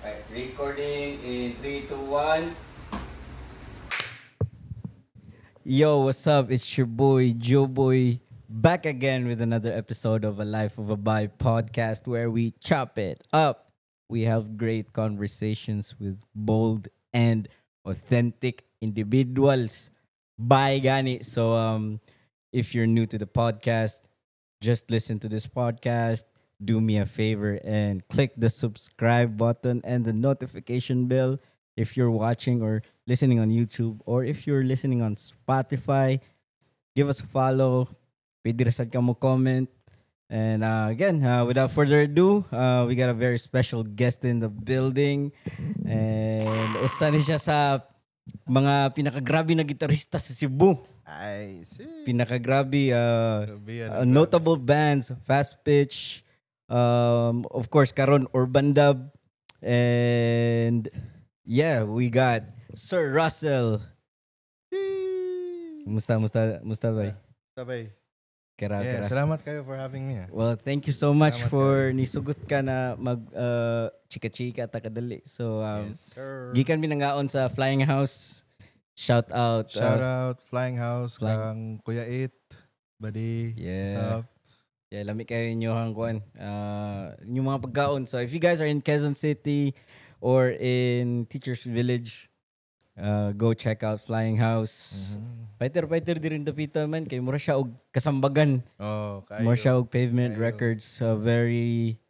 Right, recording in 3, 2, 1. Yo, what's up? It's your boy, Joe Boy, back again with another episode of A Life of a Bi podcast, where we chop it up. We have great conversations with bold and authentic individuals. Bye, gani. So, if you're new to the podcast, just listen to this podcast. Do me a favor and click the subscribe button and the notification bell if you're watching or listening on YouTube, or if you're listening on Spotify, give us a follow. Pwede ra sad ka mo comment. And again, without further ado, we got a very special guest in the building. And usa ni siya sa mga pinakagrabe na gitarista sa Cebu. Ay, see. Pinakagrabe, Grabe yan, grabe. Notable bands, Fast Pitch, of course, karon Urban Dub, and yeah, we got Sir Russell. Musta, musta, musta bay? Sabay. Kara, Yeah, kara. Salamat kayo for having me, ah. Well, thank you so much Salamat for nisugot ka na mag chika-chika ta kadali. So, Yes, sir. Gikan mi nangaon sa Flying House. Shout out. Shout out Flying House, Flying- kang Kuya It, buddy. Yeah. What's up? Yeah, lami kayo inyong kuan. Inyong mga pagkaon. So if you guys are in Quezon City or in Teachers Village, go check out Flying House. Fighter fighter di rin dapita man kay mura siya og kasambagan. Oh, kayo. Mura siya og Pavement Kayo. Records. Very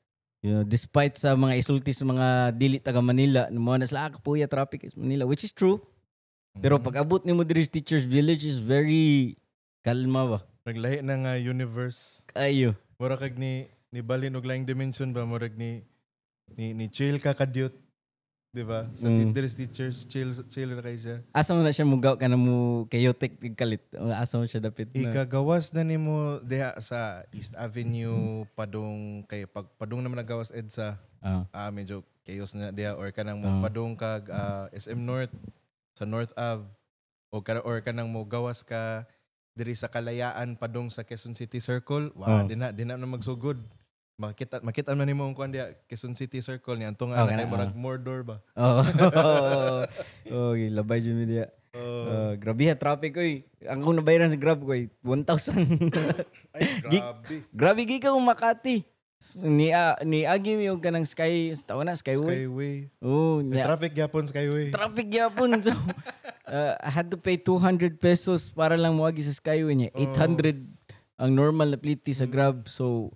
despite sa mga isulti sa mga dili taga Manila, mo na sila, "Ah, kapuya traffic is Manila," which is true. Pero pag abot nimo diri sa Teachers Village is very kalma ba. Naglahi na nga universe. Ayo. Mura kag ni balin og laing dimension ba, murag ni chill ka kadyot. Di ba? Sa diri sa Teachers, chill chill ra kay siya. Asa mo na siya mugaw ka na mo chaotic kalit? Asa mo siya dapit na? Ikagawas na nimo diha sa East Avenue padung kay pag padung naman nagawas EDSA. Ah. Ah, medyo chaos na diha or kanang mo padung kag SM North sa North Ave o or kanang mo gawas ka diri sa Kalayaan padung sa Quezon City Circle. Wa dina na magsugod. Makita makita man nimo ang kuan diha, Quezon City Circle ni antong ana Okay kay na, murag Mordor ba. Oo. Oh, labay jud mi diya. Oh. Grabe ha traffic oy. Ang kung nabayaran sa Grab ko ay 1,000. Ay, grabe. Grabe gi ka Makati. Ni agi mi og kanang sky tawa na Skyway. Skyway. Oh, May nya. traffic gyapon Skyway. Traffic gyapon. So, I had to pay 200 pesos para lang moagi sa Skyway niya. 800 ang normal na pliti sa Grab. So,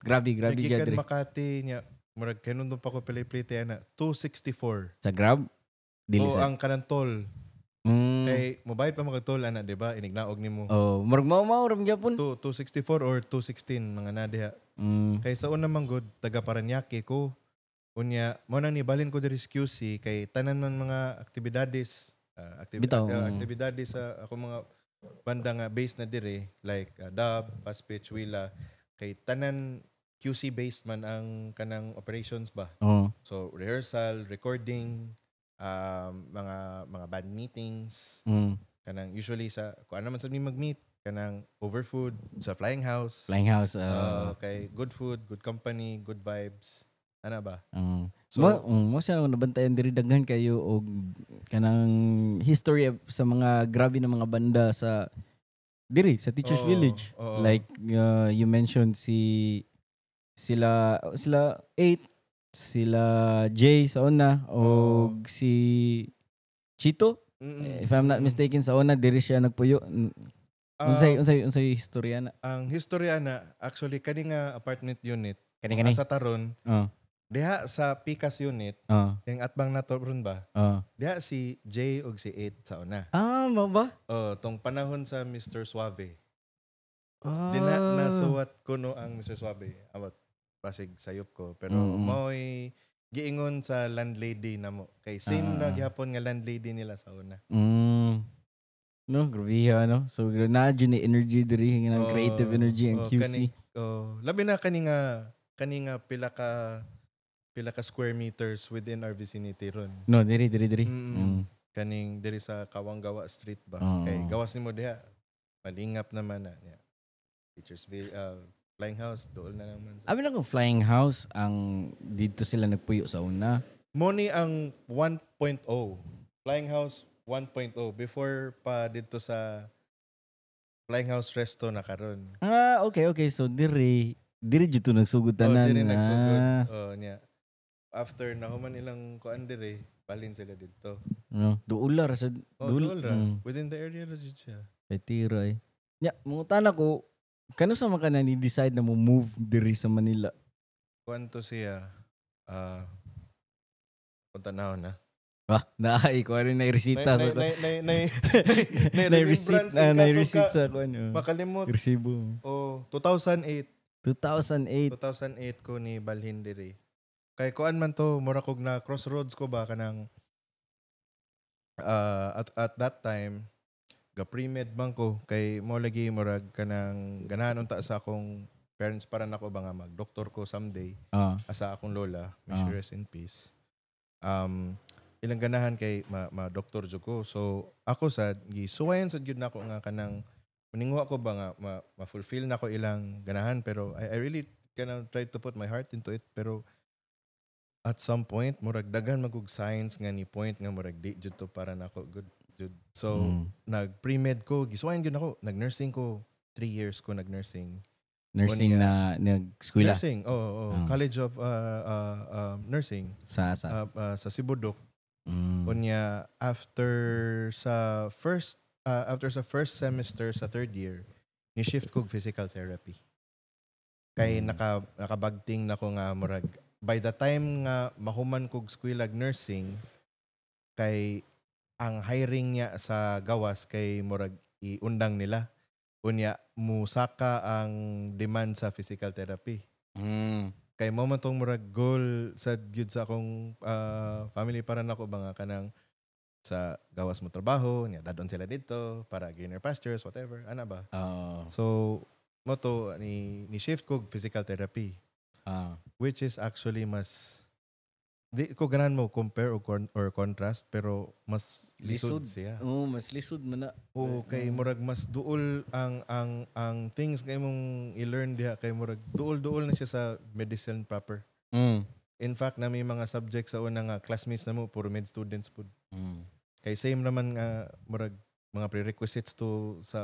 grabe, grabe siya Nagikan dire. Makati niya. Murag kanundong pa ko pili-pliti ana 264. Sa Grab? Dili O sa. ang kanang toll. Kay mobayad pa mga toll ana, di ba? Inignaog nimo. Oh, murag mao-mao ram gyapon. 264 or 216 mga na diha. Kay sa una man gud taga Paranaque ko. Unya mo nang nibalin ko diri sa QC kay tanan man mga aktibidades Bitaw, aktibidades sa ako mga banda nga base na diri like Dub, Fast Pitch, Wila kay tanan QC based man ang kanang operations ba. Oh. So rehearsal, recording, mga band meetings, kanang usually sa kung ano man sa mi mag-meet kanang overfood sa Flying House. Flying House. Kay good food, good company, good vibes. Ano ba? So, So mo siya nabantayan diri daghan kayo og kanang history sa mga grabe na mga banda sa diri sa Teachers Village. Like you mentioned si sila sila 8, sila Jay sa una og si Chito, if I'm not mistaken, sa una diri siya nagpuyo. Unsay istorya na? Ang historya na actually kani nga apartment unit Kani kani. sa taron diha sa Picas unit yung atbang nato ron ba, diha si Jay og si 8 sa una. Ah, mao ba? Oh, tong panahon sa Mr. Suave. Ah. Di na nasuwat ko no ang Mr. Suave. Abot basig sayop ko pero mao'y giingon sa landlady namo kay same na gihapon nga landlady nila sa una. No, grabe ano. So na jud ni energy diri nga Oo, creative energy ang oh, QC. Kani, oh, labi na kani nga pila ka square meters within our vicinity ron. No, diri diri diri. Kaning diri sa Kawanggawa Street ba. Kay gawas nimo diha. Malingap naman na niya. Teachers Flying House dool na naman. Abi na kung Flying House ang dito sila nagpuyo sa una. Mo ni ang 1.0. Flying House 1.0 before pa dito sa Flying House Resto na karon. Ah, okay. So diri jud to nagsugod Oh, tanan. diri nagsugod. Ah. Oh, niya. After na human ilang kuan diri, balhin sila dito. No, duol ra sa Oh, duol. duol ra. Within the area ra jud siya. Retiro eh. Nya, mangutana ko, kano sa man ka na ni-decide na mo move diri sa Manila? Kuan to siya. Ah, punta na na. Ah, naay ko rin na resita sa Nay nay nay nay na receipt remembrance na na kaso receipt ka- sa kuan. Oh. Makalimot. Resibo. Oh, 2008. 2008. 2008 ko ni balhin diri. Kay kuan man to, mura kog na crossroads ko ba kanang at that time ga pre-med man ko kay mo lagi murag kanang ganahan unta sa akong parents para nako ba nga mag-doktor ko someday asa akong lola, may she rest in peace. Ilang ganahan kay ma doktor jud ko. So ako sad gisuwayan sad gyud nako nga kanang maninguha ko ba nga ma-fulfill nako ilang ganahan, pero I really kanang try to put my heart into it, pero at some point murag daghan magug signs nga ni point nga murag di jud to para nako good jud. So nag pre-med ko, gisuwayan gyud nako, nag-nursing ko, 3 years ko nag-nursing. Nursing Unya. na nag-eskwela Nursing, oo. College of Nursing sa sa Cebu Doc. Unya after sa first semester sa third year, ni shift kog physical therapy. Kay nakabagting na ko nga murag by the time nga mahuman kog eskwelag nursing kay ang hiring niya sa gawas kay murag iundang nila. Unya musaka ang demand sa physical therapy kay mo man tong murag goal sa gyud sa akong family para nako ba nga kanang sa gawas mo trabaho niya dadon sila dito para greener pastures, whatever, ana ba. So mo to ni shift ko physical therapy, which is actually mas di ko ganahan mo compare or contrast, pero mas lisod, Lisod. siya. Oo, mas lisod man na. Oo, kay murag mas duol ang things kay mong i-learn diha kay murag duol-duol na siya sa medicine proper. In fact, na may mga subjects sa una nga classmates na mo puro med students pud. Kay same naman nga murag mga prerequisites to sa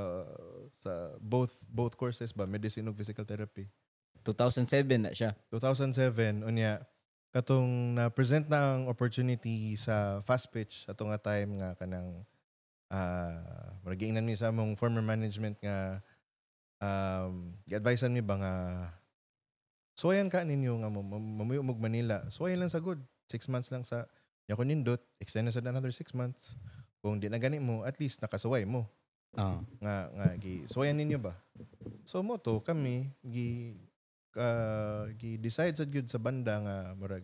both both courses ba, medicine ug physical therapy. 2007 na siya. 2007, unya katong na present na ang opportunity sa Fast Pitch ato nga time nga kanang murag giingnan mi sa among former management nga gi-advisean mi ba nga suwayan ka ninyo nga mamuyo mo og Manila, suwayan lang sa good 6 months lang sa nya kun nindot, extend na sa another 6 months. Kung di na gani mo, at least nakasuway mo nga nga gi suwayan ninyo ba. So mo to kami gi decide sa gyud sa banda nga murag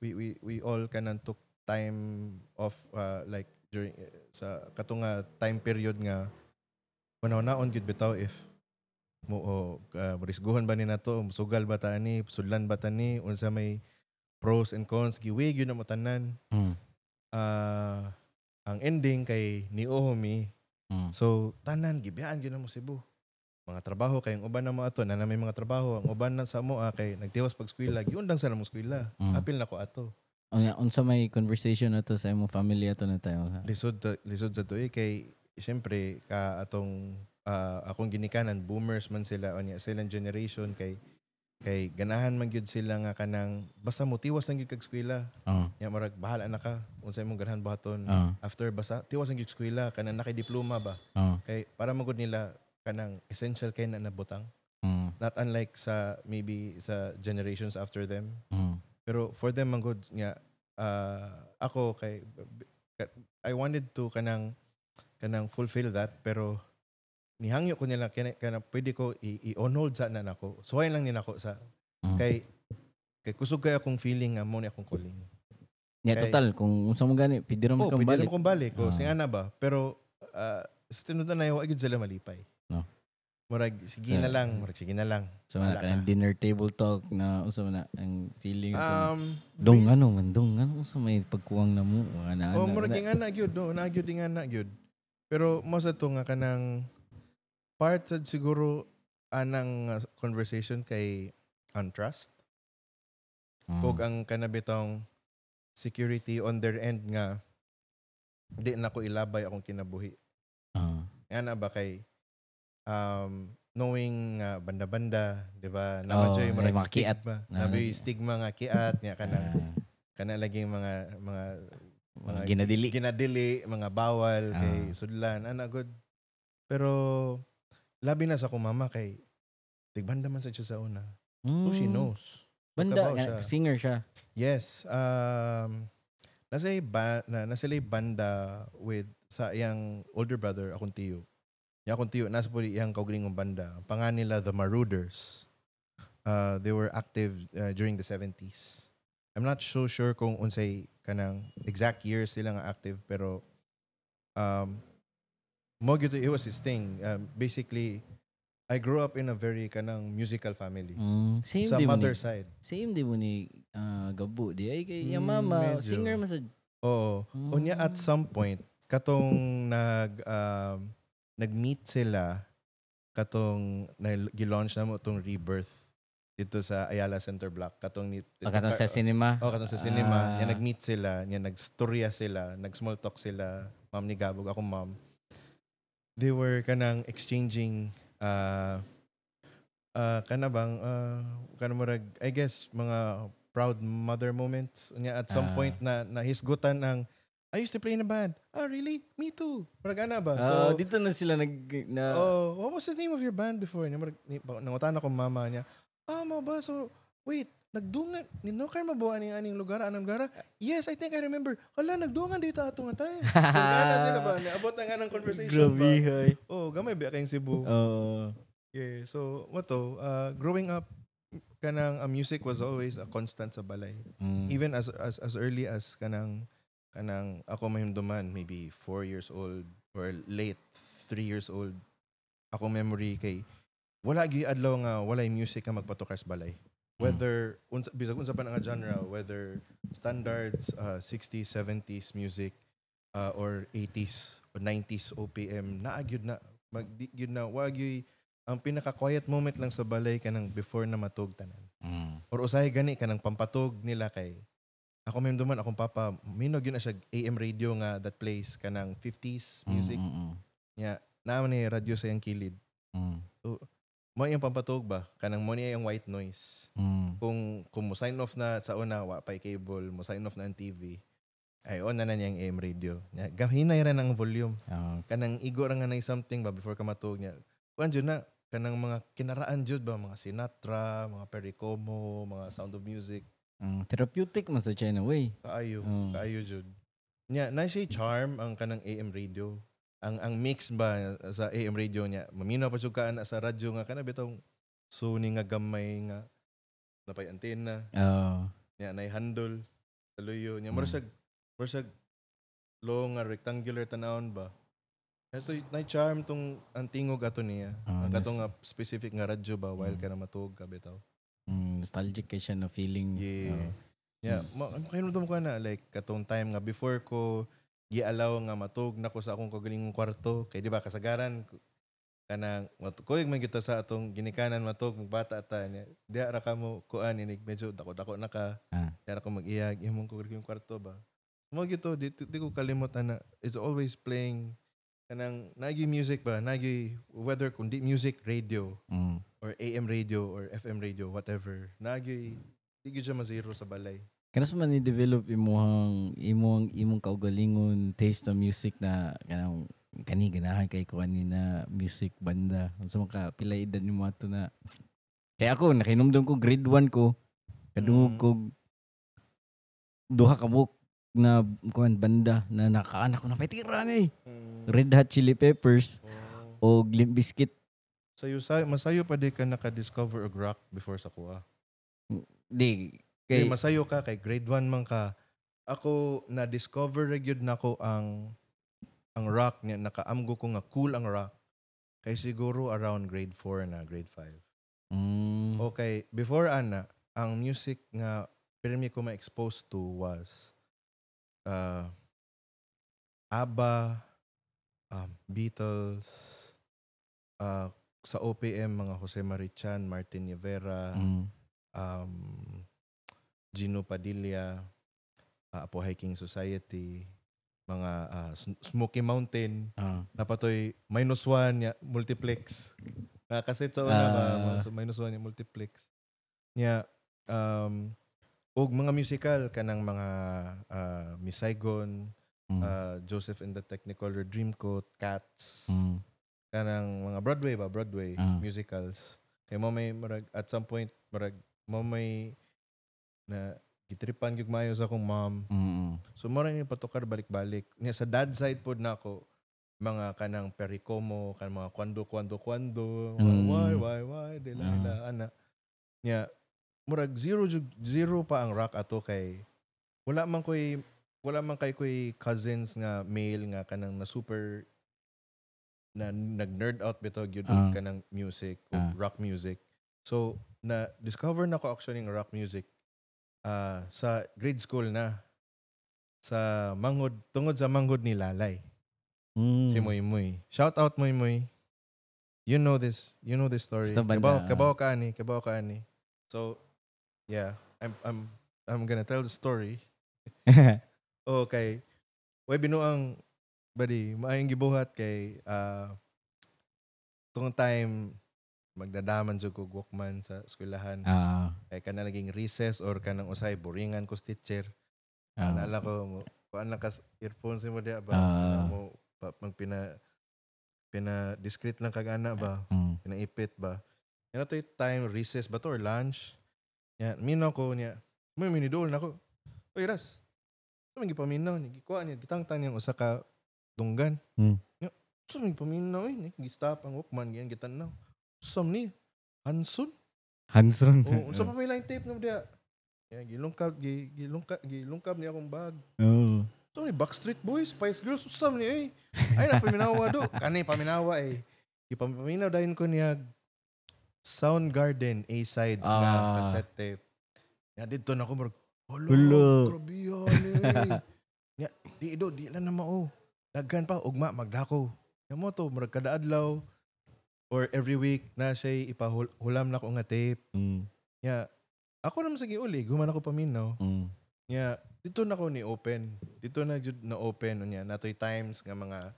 we all kanang took time off like during sa katong nga time period nga panahon gyud bitaw if mo o risguhon ba ni nato, sugal ba ta ani, sudlan ba ta ni, unsa may pros and cons, giweigh gyud na mo tanan. Ang ending kay ni-oo mi. So tanan gibiyaan gyud na mo Cebu. Mga trabaho kay ang uban na mo ato na may mga trabaho ang uban na sa mo kay nagtiwas pag eskwela, giundang sa namo eskwela. Apil na ko ato. Unya, unsa may conversation na to sa imong family ato na tayo? Lisod lisod sa tuig kay syempre ka atong akong ginikanan boomers man sila, unya silang generation kay ganahan man gyud sila nga kanang basta mo tiwas lang gyud kag eskwela. Nya murag bahala na ka unsa imong ganahan buhaton after, basta tiwas lang gyud eskwela, kanang nakay diploma ba. Kay para magud nila kanang essential kay na nabutang. Not unlike sa maybe sa generations after them. Pero for them man gud nga ako kay I wanted to kanang fulfill that, pero nihangyo ko nila kana pwede ko i-on hold sa na nako. Suwayan lang ni nako sa kay kusog kay akong feeling nga mo ni akong calling. Yeah, total kung unsa mo gani, pwede ra man Oh, kang pwede balik. naman kong balik. Oh, sing ana ba? Pero sa tinud na wa gyud sila malipay. No. Murag sige na lang, murag sige na lang. So man Wala kanang ka. dinner table talk na unsa man na ang feeling ato na, dong ano man dong ano unsa may pagkuwang na mo mga na Oh, na- murag na. nga na gyud, no, na gyud nga na gyud. Pero mo sa to nga kanang part sad siguro anang conversation kay untrust. Kog ang kanabitong security on their end nga di na ko ilabay akong kinabuhi. Nga na ba kay knowing nga banda-banda, di ba? Oh, Naa may may murag mga kiat. stigma. Naa may stigma nga kiat nga kanang kana laging mga mga ginadili. Ginadili, mga bawal kay sudlan ana good. Pero labi na sa akong mama kay tigbanda man sa siya sa una. So she knows. Banda, Kabaw nga, siya. Singer siya. Yes. Nasa banda with sa iyang older brother, akong tiyo. Yung akong tiyo, nasa po iyang kaugalingong banda. Ang pangalan nila, The Marauders. They were active during the 70s. I'm not so sure kung unsay kanang exact years sila nga active, pero mo gyud it was his thing. Basically, I grew up in a very kanang musical family. Same Sa di mo mother ni, side. Same di mo ni Gabo di ay kay iyang mama Medyo. singer man sa Oo. Unya at some point katong nag-meet sila katong gi-launch na mo tong Rebirth dito sa Ayala Center Block katong ni Ah, katong sa cinema. Oh, katong sa cinema. Nya nag-meet sila, nya nagstorya sila, nag-small talk sila, ma'am ni Gabog, akong mom. They were kanang exchanging kana bang kana murag, I guess, mga proud mother moments. Nya at some point na nahisgutan ang "I used to play in a band." "Ah, really? Me too." Murag ana ba? So, Ah, dito na sila nag na "Oh, what was the name of your band before?" Nya murag nangutan ako mama niya. "Ah, mo ba? So, wait, nagdungan, ni no kay mabuha ni aning lugar, anong lugar?" "Yes, I think I remember. Hala, nagdungan dito ato nga time." So, ana sila ba? Naabot na nga ng conversation Grabe ba? hay. Oh, gamay ba kayong Cebu? Oo. Yeah, so, what to, growing up, kanang music was always a constant sa balay. Even as early as kanang ako mahimduman, maybe 4 years old or late 3 years old, ako memory kay wala gyud adlaw nga walay music nga magpatukar sa balay. Whether unsa, bisag unsa pa na nga genre, whether standards, 60s, 70s music or 80s or 90s OPM, naa gyud na mag di gyud na wa gyud ang pinaka quiet moment lang sa balay kanang before na matug tanan or usahay gani kanang pampatog nila kay ako mahimduman akong papa minog yun na siya AM radio nga that plays kanang 50s music nya naa man ni radyo sa iyang kilid. Mo iyang pampatog ba kanang mo niya yung white noise kung mo sign off na sa una wa pa cable, mo sign off na ang TV ay on na na niyang AM radio nya gahinay ra ng volume kanang igo ra nga nay something ba before ka matug niya kuan jud na kanang mga kinaraan jud ba, mga Sinatra, mga Perry Como, mga Sound of Music. Therapeutic man sa siya in a way. Kaayo. Kaayo jud. Nya na siya charm ang kanang AM radio. Ang mix ba sa AM radio niya. Maminaw pa jud ka ana sa radyo nga kana bitong Sony nga gamay nga napay antena nya nay handle sa luyo nya mura siya long nga rectangular tanawon ba. So nay charm tong ang tingog ato niya. Ah, Ang katong nga specific nga radyo ba while ka na matug ka bitaw. Nostalgic kay siya na feeling. Yeah. Oo. Yeah, ma ko na like katong time nga before ko gi-allow nga matug na ko sa akong kagalingong kwarto kay di ba kasagaran kanang matukuyog man kita sa atong ginikanan matug magbata ta niya diha ra ka mo kuan inig medyo dako-dako na ka diha ra ko mag-iyag imong kagaling kwarto ba mo gito di ko kalimot ana it's always playing kanang nagi music ba, nagi whether kung di music radio or AM radio or FM radio, whatever, nagi di gyud siya mazero sa balay. Kanus man ni develop imuhang imong imong kaugalingon taste of music na kanang kani ganahan kay ko ani na music banda? Unsa man ka, pila edad nimo ato na? Kay ako nakinomdom ko grade 1 ko kadungog ko duha ka buok na kuan banda na nakaanak ko na patira ni Red Hot Chili Peppers o Limp Bizkit. Sayo sayo masayo pa di ka naka-discover og rock before sa kuha. Di Kay kay masayo ka kay grade 1 man ka. Ako na-discover ra gyud nako ang rock niya, nakaamgo ko nga cool ang rock. Kay siguro around grade 4 na, grade 5. Okay, before ana, ang music nga pirmi ko ma-expose to was ABBA, Beatles, sa OPM mga Jose Mari Chan, Martin Rivera, Gino Padilla, Apo Hiking Society, mga Smoky Mountain, napatoy Minus One ya, multiplex. Nakaset sa una ba, mga sa Minus One ya, multiplex. Nya og mga musical kanang mga Miss Saigon, Joseph and the Technicolor Dreamcoat, Cats, kanang mga Broadway ba, Broadway musicals. Kay mo may murag at some point murag mo may na gitripan gyud maayo sa akong mom. So mo rin patukar balik-balik. Nya sa dad side pod nako mga kanang Perry Como, kanang mga Quando Quando Quando, mga why Delilah ana. Nya murag zero zero pa ang rock ato kay wala man kay koy cousins nga male nga kanang na super na nag-nerd out bitaw gyud og kanang music o rock music. So na discover na ko actually ng rock music sa grade school na sa manghod, tungod sa manghod ni Lalay. Si Moy Moy. Shout out, Moy Moy. You know this. You know this story. Sa banda, Kabaw, ah. kabaw ka ani, kabaw ka ani. So yeah, I'm gonna tell the story. Okay. Way binuang buddy, maayong gibuhat kay tungod time magdadaman jud kog Walkman sa eskwelahan. Kay kana laging recess or kanang usay boringan ko sa teacher. Naalala ko mo kuan lang ka earphones mo diya ba, mo pa, magpina pina discreet lang kag ana ba, pinaipit ba. Yan to time recess ba to or lunch. Yan, minaw ko niya. May miniduol na ko. Oy Ras. So may gipaminaw niya, gikuha niya, gitangtang niya ang usa ka dunggan. Nya, so may gipaminaw eh, gi-stop ang Walkman ganyan gitan-aw. Sam ni Hanson. Hanson. Oh, unsa pa may line tape na diya? Yan, gilungkab, gilungkab, gilungkab niya akong bag. So ni Backstreet Boys, Spice Girls, usam ni eh. Ay na paminawa do. Kani paminawa eh. Ipaminaw dayon ko niya Soundgarden A-sides nga cassette tape. Ya didto na ko murag hala, Hala. grabe yan eh. Nya, di do, di lang na mao. Daghan pa ugma magdako. Ya mo to murag kada adlaw or every week na siya ipahulam na ko nga tape. Ya, ako naman sa giuli, guman ako paminaw. Nya, dito na ko ni open. Dito na jud na open unya natoy times nga mga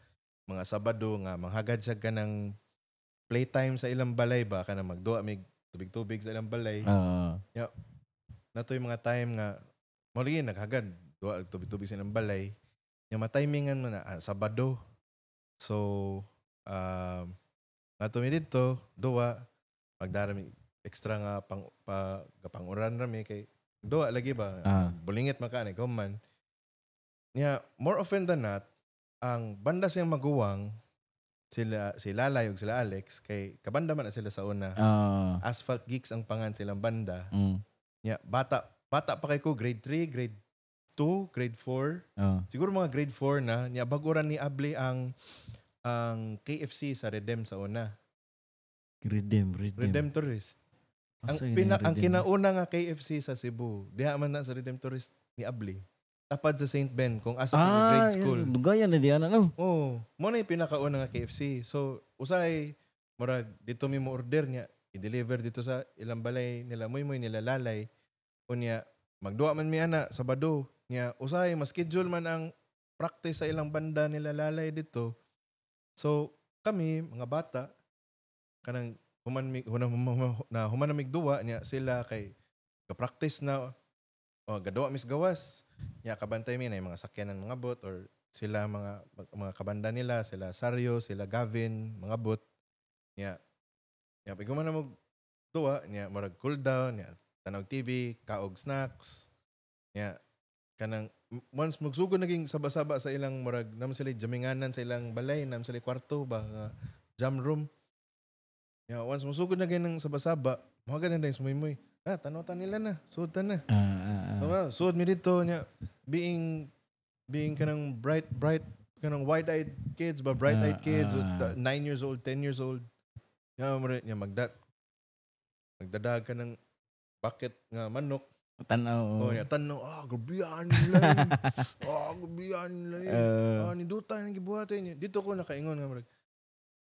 Sabado nga manghagad siya ka ng playtime sa ilang balay ba kana magduwa mig tubig-tubig sa ilang balay. Natoy mga time nga mo lagi naghagad duwa og tubig-tubig sa ilang balay. Nya matimingan man na Sabado. So nato mi didto duwa magdara mi extra nga pang pa panguran rami kay duwa lagi ba, bulingit man ka ni man. Nya more often than not ang banda siyang maguwang sila si Lalay ug sila Alex kay kabanda man na sila sa una. Asphalt Geeks ang pangan silang banda. Nya bata bata pa kay ko, grade 3, grade 2, grade 4. Siguro mga grade 4 na nya baguran ni abli ang KFC sa Redem sa una. Redeem, Redeem. Redemptorist. Ang Asa yun pina, yung ang Redeem? kinauna nga KFC sa Cebu, diha man na sa Redemptorist ni abli. Tapad sa St. Ben kung asa ko grade school. Yun, dugayan na diyan ano. Oh, mo na yung pinakauna nga KFC. So, usay murag dito mi mo order niya, i-deliver dito sa ilang balay nila Moy Moy, nila Lalay. Unya, magduwa man mi ana Sabado. Niya, usay mas schedule man ang practice sa ilang banda nila Lalay dito. So, kami mga bata kanang human mi human, human, na human na migduwa niya sila kay ga-practice na o gaduwa mis gawas niya kabantay mi na yung mga sakyanan mga bot or sila mga kabanda nila sila Sario, sila Gavin, mga bot niya niya pag human na mo duwa niya murag cool down niya tanaw TV, kaog snacks niya kanang once magsugod naging saba-saba sa ilang murag naman sila jaminganan sa ilang balay, naman sila kwarto ba nga jam room niya. Once musugod na ng saba-saba mga ganun din sumuy. Ah, tanaw nila na sud ta na. Diba? Sud mi dito niya being kanang bright bright kanang wide-eyed kids ba, bright-eyed kids, 9 years old, 10 years old niya mo niya magdadag ka ng bucket nga manok. Tanaw. Oh, niya tanaw, ah, grabihan nila. Ah, grabihan nila. Ah, nindutan ang gibuhaton niya. Dito ko nakaingon nga murag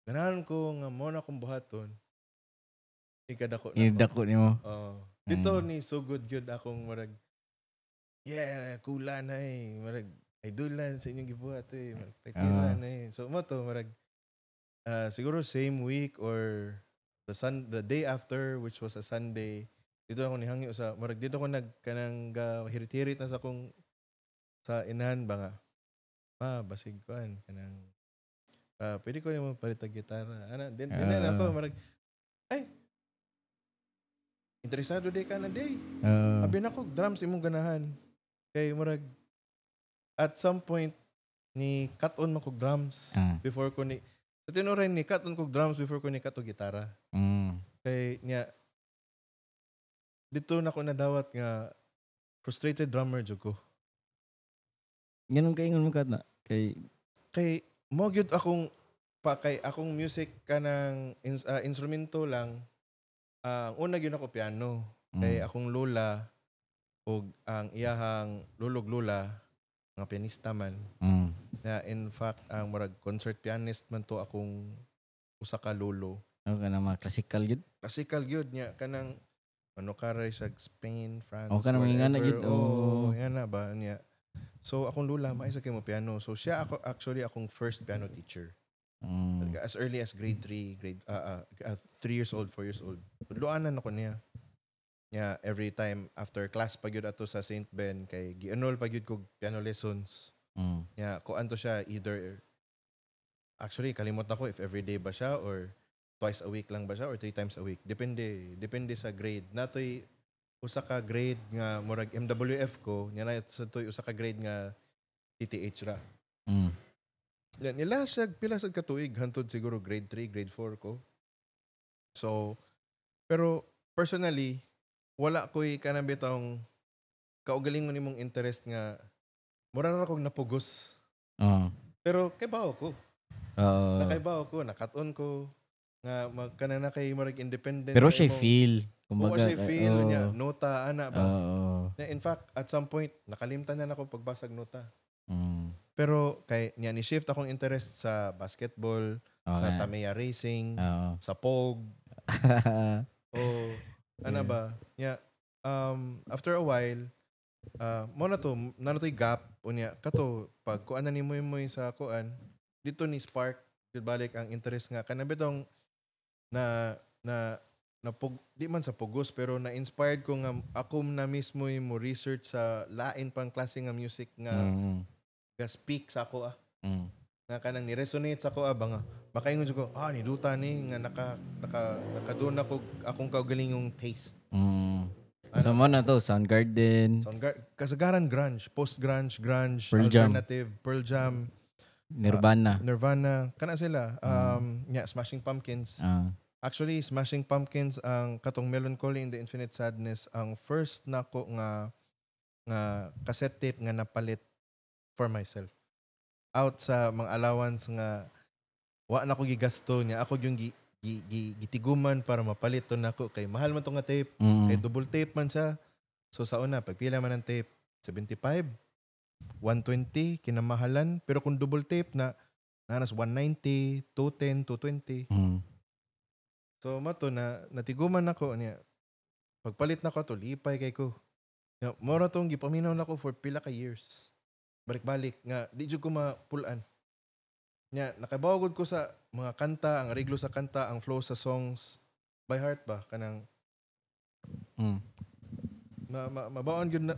ganahan ko nga mo na akong buhaton. Ikadako na ko. Idako nimo. Oh. Dito ni sugod gyud akong murag Yeah, kula na eh. Marag, idolan sa inyong gibuhat eh. Marag, tira na eh. So, mao to, marag, siguro same week or the day after, which was a Sunday, didto ako nihangyo sa, marag, didto ko nag, kanang, hirit-hirit na sa akong, sa inahan ba nga, ma, basig kuan, kanang, pwede ko nimo palit og gitara. Ana, din ako, marag, ay, interesado diay ka na diay. Abi nako drums imong ganahan. Kay murag at some point ni cut-on man kog drums before ko ni sa tinuoray ni cut-on kog drums before ko ni cut og gitara. Kay niya didto na ko nadawat nga frustrated drummer jud ko. Ganun kay ingon mo kat na. Kay Kay mao gyud akong pa kay akong music kanang instrumento lang, ang una gyud ako piano. Kay akong lola ug ang iyahang lolog lola mga pianista man. Na in fact ang murag concert pianist man to akong usa ka lolo. Ano ka na mga classical gyud? Classical gyud niya kanang ano karay sa Spain, France, Oh, kanang mga ingana whatever. gyud, oh. Oh, yan na ba niya. So akong lola maayo sa kay mo piano. So siya ako actually akong first piano teacher. As early as grade 3, grade 3 years old, 4 years old. Tudloanan ako niya. Yeah, every time after class pa gyud ato sa St. Ben kay gi-enroll pa gyud kog piano lessons. Yeah, kuan to siya either, actually kalimot ako if everyday ba siya or twice a week lang ba siya or three times a week. Depende sa grade. Natoy usa ka grade nga murag MWF ko, nya na sa toy usa ka grade nga TTH ra. Ya, nila siya pila sad ka tuig hantod siguro grade 3, grade 4 ko. So pero personally wala ko'y kanang bitawng kaugalingon nimong interest nga mura ra kog napugos. Pero kay bawo ko. Nakaibaw ko, nakat-on ko nga mag kana na kay murag independent Pero sa siya imong- feel. Oo, Kumbaga, siya feel niya, nota ana ba. Na in fact, at some point nakalimtan na nako pagbasag nota. Pero kay niya ni shift akong interest sa basketball, sa Tamiya racing, sa POG, o ano ba? Yeah. After a while, mao na to, na to'y gap unya kato pag kuan na nimo mo sa kuan didto ni spark jud balik ang interest nga kana bitong na na na pug, di man sa pugos pero na inspired ko nga ako na mismo yung mo research sa lain pang klase nga music nga ga speak sa ako ah nga kanang ni-resonate sa ako ah ba nga makaingon jud ko ah ni duta ni nga naka nakadun ako akong kaugalingong taste. So mao na to, Soundgarden, So, kasagaran grunge, post-grunge, grunge, Pearl Jam. alternative, Pearl Jam, Nirvana. Nirvana, kana sila. Yeah, Smashing Pumpkins. Actually, Smashing Pumpkins ang katong Melancholy and the Infinite Sadness ang first nako nga nga cassette tape nga napalit for myself. Out sa mga allowance nga wa na ko gigasto niya. Ako yung gitiguman para mapalit to nako kay mahal man to nga tape. Kay double tape man siya. So sa una, pagpila man ang tape, 75, 120, kinamahalan. Pero kung double tape na, nanas 190, 210, 220. So mao to na natiguman nako niya. Pagpalit nako to lipay kay ko. Ya, mora tong gipaminaw nako for pila ka years. Balik-balik nga di jud ko mapulan. Nya nakabaw gud ko sa mga kanta, ang reglo sa kanta, ang flow sa songs by heart ba kanang mabaon gyud na,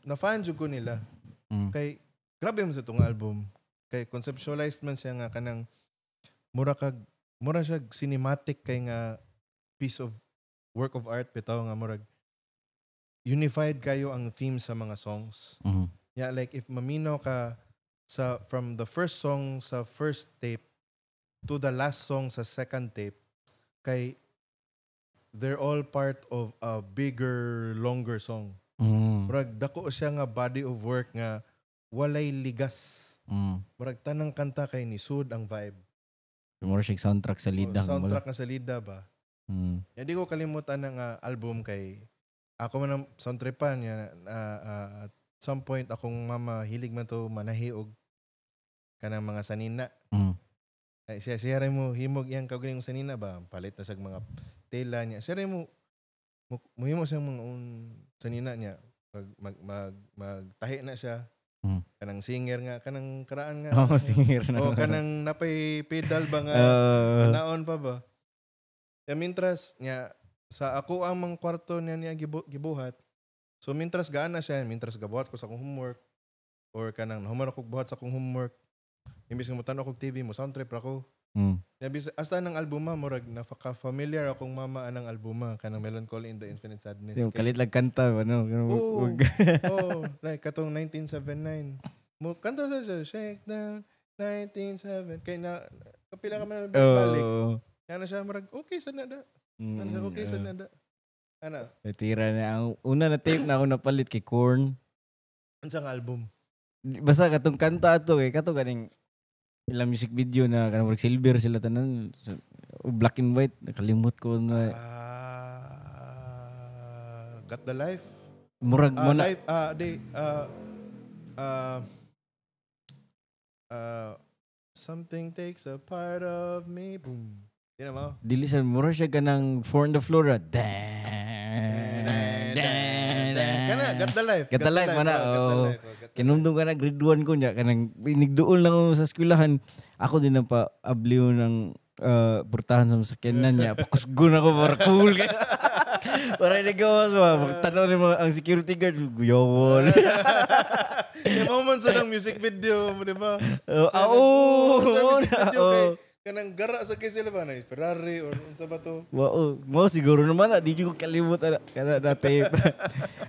na fan jud ko nila. Kay grabe man sa tong album. Kay conceptualized man siya nga kanang mura siya cinematic kay nga piece of work of art bitaw nga murag unified kayo ang theme sa mga songs. Yeah, like if maminaw ka sa from the first song sa first tape to the last song sa second tape kay they're all part of a bigger, longer song. Murag dako siya nga body of work nga walay ligas. Murag tanang kanta kay nisud ang vibe. Mura siya soundtrack sa lida. Oh, soundtrack nga sa lida ba. Hindi ko kalimutan ang album kay ako man ang soundtripan niya at some point akong mama hilig man to manahi og kanang mga sanina. Ay, siya rin mo himog iyang kaugalingong sanina ba palit na siya mga tela niya. Siya rin mo muhimo siyang mga own sanina niya. Mag mag mag magtahi na siya. Kanang Singer nga, kanang karaan nga. Oh, Singer na. O kanang napay pedal ba nga naon pa ba? Ya mintras nya sa ako ang mga kwarto niya niya gibuhat. So mintras gaana siya, mintras gabuhat ko sa akong homework or kanang nahuman ako buhat sa akong homework. Imbis nga mo kog TV, mo sound trip ra ko. Ya bis hasta nang albuma, murag naka-familiar akong mama anang albuma, kanang Melancholy and the Infinite Sadness. Yung kalit lang kanta, ano? Oo. Oh, like katong 1979. Mo kanta sa siya, shake down 197 kay na kapila ka man balik. Ano siya, murag okay sa nada. Ano siya, okay sa nada. Ana, Natira na. Ang una na tape na ako napalit kay Korn. Unsang album? Basta katong kanta ato eh. Kato kaning ilang music video na kanang murag silver sila tanan. Black and white. Nakalimot ko na. Ah, Got the Life. Murag mo na. Life, di, something takes a part of me. Boom. Di na mo? Dili sa murag siya kanang Four on the Floor. Dan, dan, dan. Kana, Got the Life. Got the Life, mana, Oh, Got the oh. Life, oh, Got the Kinumdum ka na grade 1 ko niya kanang inigduol lang ako sa eskwelahan. Ako din ang pa abliw ng portahan sa masakyanan niya. Pakusgon ako para cool kay. Para hindi gawas ba. Pagtanaw ni mga ang security guard, guyawon. Kaya mo man sa ng music video, di ba? Oh, ah, Oo, oh, sa music video oh. kay kanang gara sa kay sila ba na Ferrari or unsa ba to? Wow, mo siguro naman na di ko kalimot ana kana na tape.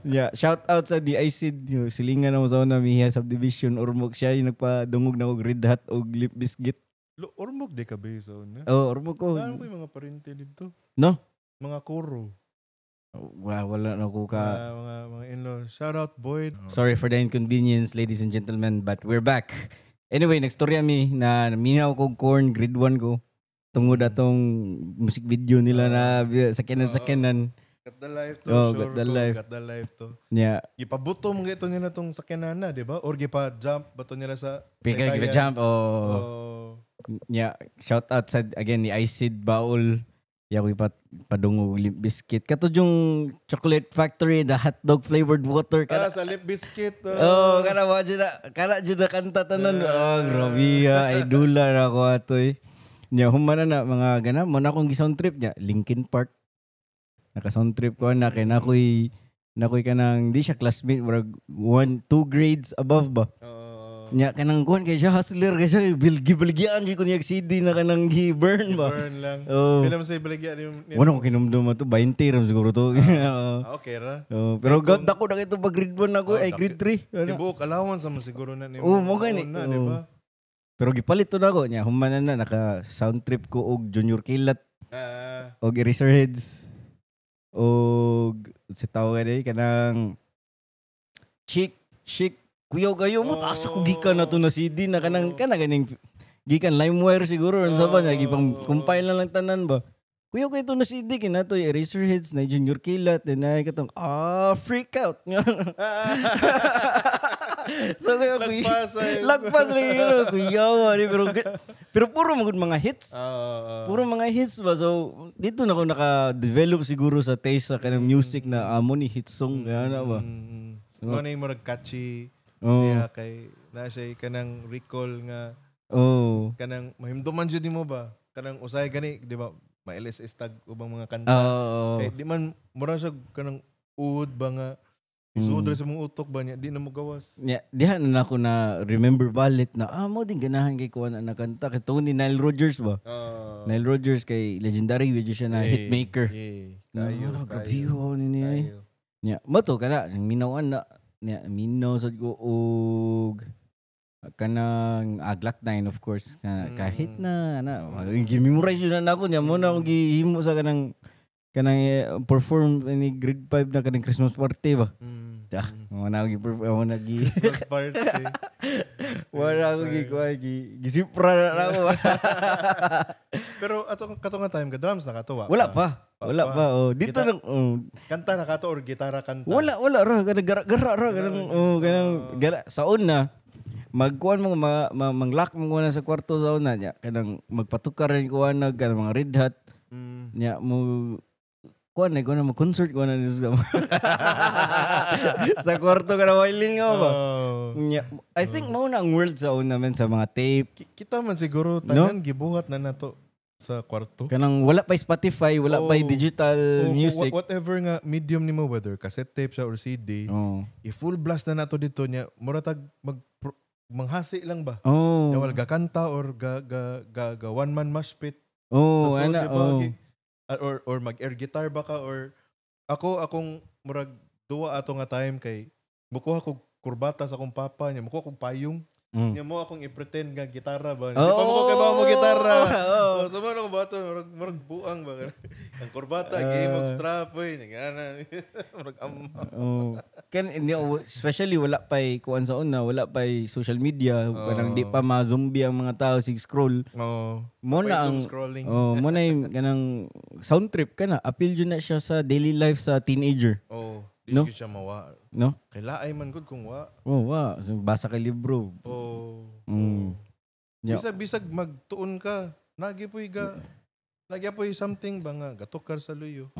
Yeah, shout out sa DIC yung silingan na mo sa una Miha Subdivision, Ormoc, siya yung nagpadungog na og Red Hot og Limp Bizkit. Lo, Ormoc di ka ba sa una? Oh, Ormoc ko. Ano ko yung mga parente dito? No? Mga kuro. Wala, wala na ko ka. Mga in-law. Shout out, Boyd. Sorry for the inconvenience, ladies and gentlemen, but we're back. Anyway, nagstorya mi na minaw ko Korn grade 1 ko. Tungod atong music video nila na sakyanan sakyanan. Got the Life to. Oh, Sure Got the ko, Life. Got the Life to. Nya, Gipabuto mo ito nila tong sakyanan, di ba? Or gipa-jump ba to nila sa pika Taytayan? jump oh. Oh. Nya, shout out sa again ni Icid Baul. Ya ko ipadungog Limp Bizkit. Kato yung Chocolate Factory, the hot dog flavored water Ah, kana. sa Limp Bizkit. Oh, kana wa jud na kana jud na kanta tanan. Oh, grabe ah, idula na ako atoy. Nya human na na mga gana mo na akong gi-sound trip niya, Linkin Park. Naka sound trip ko na kay nakoy kanang di siya classmate, murag one two grades above ba. Oo. Nya kanang kuan kay siya, hustler kay siya, bilgi-bilgian jud ko niya CD na kanang gi-burn ba. Burn lang. Oh. Pila mo sa ibaligya ni Wala ko kinumdum to, 20 ram siguro to. Oo. Ah, okay ra. Oh, pero god ako na ito pag grade 1 ako Oh, ay grade 3. Ano? Tibuok allowance mo siguro na nimo. Oo, mo gani. Na, di Oo. ba? Pero gipalit to na ako niya, human na na naka sound trip ko og Junior Kilat og Eraserheads og si tawag gani kanang Chick Chick Kuyaw kayo mo taas ako gikan na to na CD na kanang kana ganing gikan LimeWire siguro unsa ba na gipang compile na lang tanan ba. Kuyaw kayo to na CD kina to Eraserheads na Junior Kilat then ay katong freak out. So kaya Lagpas ay. Lagpas lagi yun. Kuyaw ni pero pero puro magud mga hits. Puro mga hits ba? So, dito na ako naka-develop siguro sa taste sa kanang music na amo ni hit song. Kaya na ba? Mo na yung murag catchy Oo. siya kay na siya kanang recall nga kanang mahimduman jud nimo ba, kanang usay gani, di ba, ma-LSS tag ubang mga kanta kay di man mura siya kanang uod ba nga isuod ra sa mong utok ba niya, di na mo gawas. Yeah, diha na ako na remember balik na mo din ganahan kay kuan na kanta kay Tony Nile Rodgers ba? Nile Rodgers kay legendary video siya na hitmaker. Eh, Na, kayo, grabe kayo, yun ni ay. kayo. Nya, mo to kana minawan na nya minaw sad ko og kanang Glock 9 of course kana, kahit na na gi-memorize yun na nako niya mo na akong gihimo sa kanang kanang perform ni grade 5 na kanang Christmas party ba. Ah, mo na ako gi-perform mo na gi Christmas party. Wala ako gi kuha gi gisipra na ako. Pero ato kato nga time ka drums nakatuwa. Wala pa. Wala pa. Oh, dito lang oh, Kanta na kato or gitara kanta? Wala, wala ra kanang gara-gara ra kanang oh kanang gara sa una magkuan mo manglock mo kuan sa kwarto sa una nya kanang magpatukar rin kuan nag kanang mga Red Hot nya mo Kuan na, kuan na, mag-concert kuan na sa kwarto ka na wailing nga ba? Oh. Nya, I think mao na ang world sa una men sa mga tape. Kita man siguro tanan gibuhat na nato sa kwarto. Kanang wala pa Spotify, wala pa digital O, music. Whatever nga medium nimo, whether cassette tape siya or CD, i-full blast na nato dito niya. Mura tag mag manghasi lang ba? Oh. Nya wala ga kanta or ga ga ga, ga one man mosh pit Oh, sa ana, di ba? oh. Or mag air guitar ba ka or ako akong murag duwa ato nga time kay mukuha kog kurbata sa akong papa niya, mukuha kog payong. Niya mo akong i-pretend nga gitara ba. Di pa mo ko kay ba mo gitara. Oh, so mo ako bato murag buang ba. Ang kurbata gihimog strap oy, ngana. Murag amma. Oh. Kan hindi, oh, especially wala pa'y kuan sa una, wala pa'y social media, kanang di pa ma-zombie ang mga tao sig scroll. Oh. Mo na Pa'y ang doom scrolling. Oh, mo na yung kanang sound trip kana, appeal jud na siya sa daily life sa teenager, Oh, di No? no? Siya mawa. No? Kay laay man gud kung wa. Oh, wa, so, basa kay libro. Oh. Yeah. Bisag bisag magtuon ka, nagi po'y something ba nga gatukar sa luyo.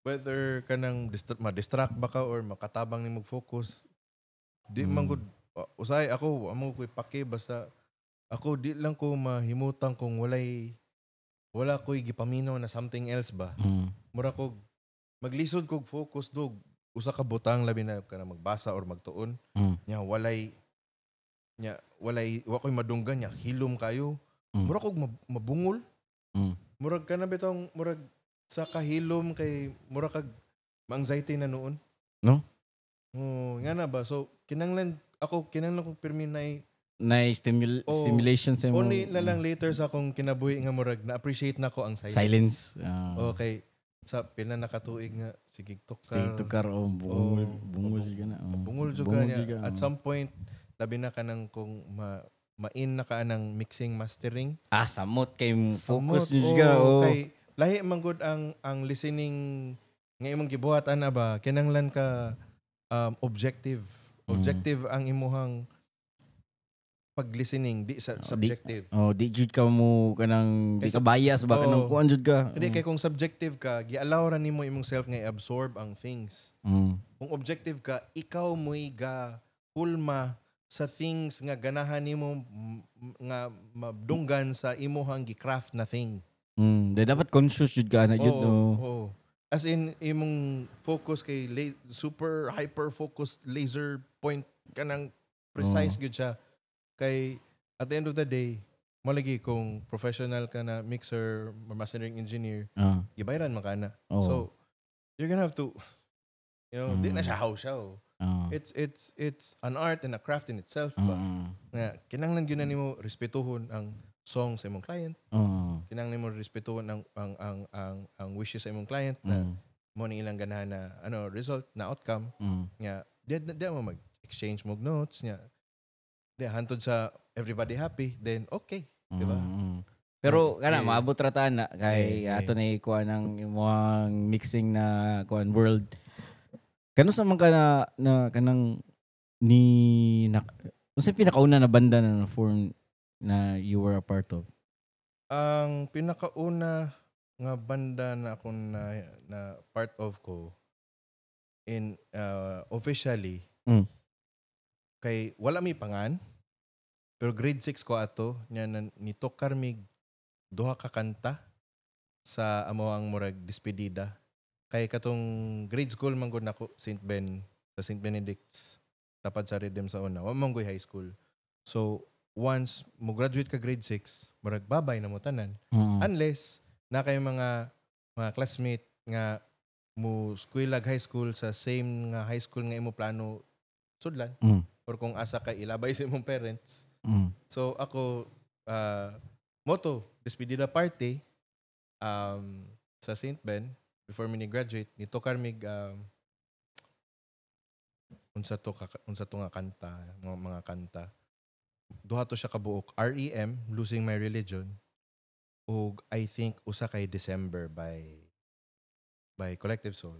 Whether kanang ma-distract ba ka or makatabang ni focus. Di man gud usay ako amo ko'y pake basta ako di lang ko mahimutan kung wala ko'y gipaminaw na something else ba. Mura ko maglisod kog focus dog usa ka butang labi na kana magbasa or magtuon. Nya walay wa ko'y madunggan nya hilom kayo. Mura kog mabungol. Murag kana bitong murag sa kahilom kay mura kag ma-anxiety na noon. No? Oh, nga na ba? So kinanglan ako kinanglan kog pirmi nay Na Oh, stimulation sa imo. only na lang later sa akong kinabuhi nga murag na-appreciate na ko ang silence. Silence. Ah. Okay. Sa pila na katuig nga sige tukar. Sige tukar oh, bungol, Oh, bungol jud ka na. Oh. Bungol jud ka Bungol niya. jud ka, At oh. some point labi na ka nang kung ma-in na ka ng mixing mastering. Ah, samot kay Samot, focus jud ka. oo, Oh. Kay lahi man gud ang listening nga imong gibuhat ana ba kinanglan ka objective. Objective ang imuhang pag-listening di sa subjective. Oh, di jud ka mo kanang di Kay ka bias ba Oo. kanang kuan jud ka. Hindi kay kung subjective ka, gi-allow ra nimo imong self nga i-absorb ang things. Kung objective ka, ikaw mo'y ga hulma sa things nga ganahan nimo nga madunggan sa imuhang gi-craft na thing. Di dapat conscious jud ka na jud. Oo, Oh. oo. As in, imong focus kay super hyper focused laser point kanang precise gyud siya. Kay at the end of the day, malagi kung professional ka na mixer or mastering engineer, gibayaran man ka na. Oo. So, you're gonna have to, di na siya house siya. Oh. It's an art and a craft in itself ba. Nga kinahanglan gyud na nimo respetuhon ang song sa imong client. Kinahanglan nimo respetuhon ang wishes sa imong client na mo ni ilang ganahan na ano result na outcome nga di mo mag-exchange mo og notes nya. Di hantod sa everybody happy then okay, di ba? Pero kana Eh. maabot ra ta na kay Eh, eh. ato na ikuha ng imong mixing na kuan world. Kano sa man ka na kanang ni na, unsa pinakauna na banda na na-form na you were a part of? Ang pinakauna nga banda na akong na part of ko in officially kay wala mi pangan pero grade 6 ko ato nya na, nitokar mig duha ka kanta sa amo ang murag despedida kay katong grade school man gud nako St. Ben sa St. Benedict's tapad sa Redeem sa una wa man goy high school, so once mo graduate ka grade 6 murag babay na mo tanan unless na kay mga classmate nga mo skwelag high school sa same nga high school nga imo plano sudlan or kung asa ka ilabay sa imong parents. So ako moto despedida party sa St. Ben before mi ni graduate nito karmig unsa to nga kanta mga kanta duha to siya kabuok, REM Losing My Religion ug I think usa kay December by Collective Soul.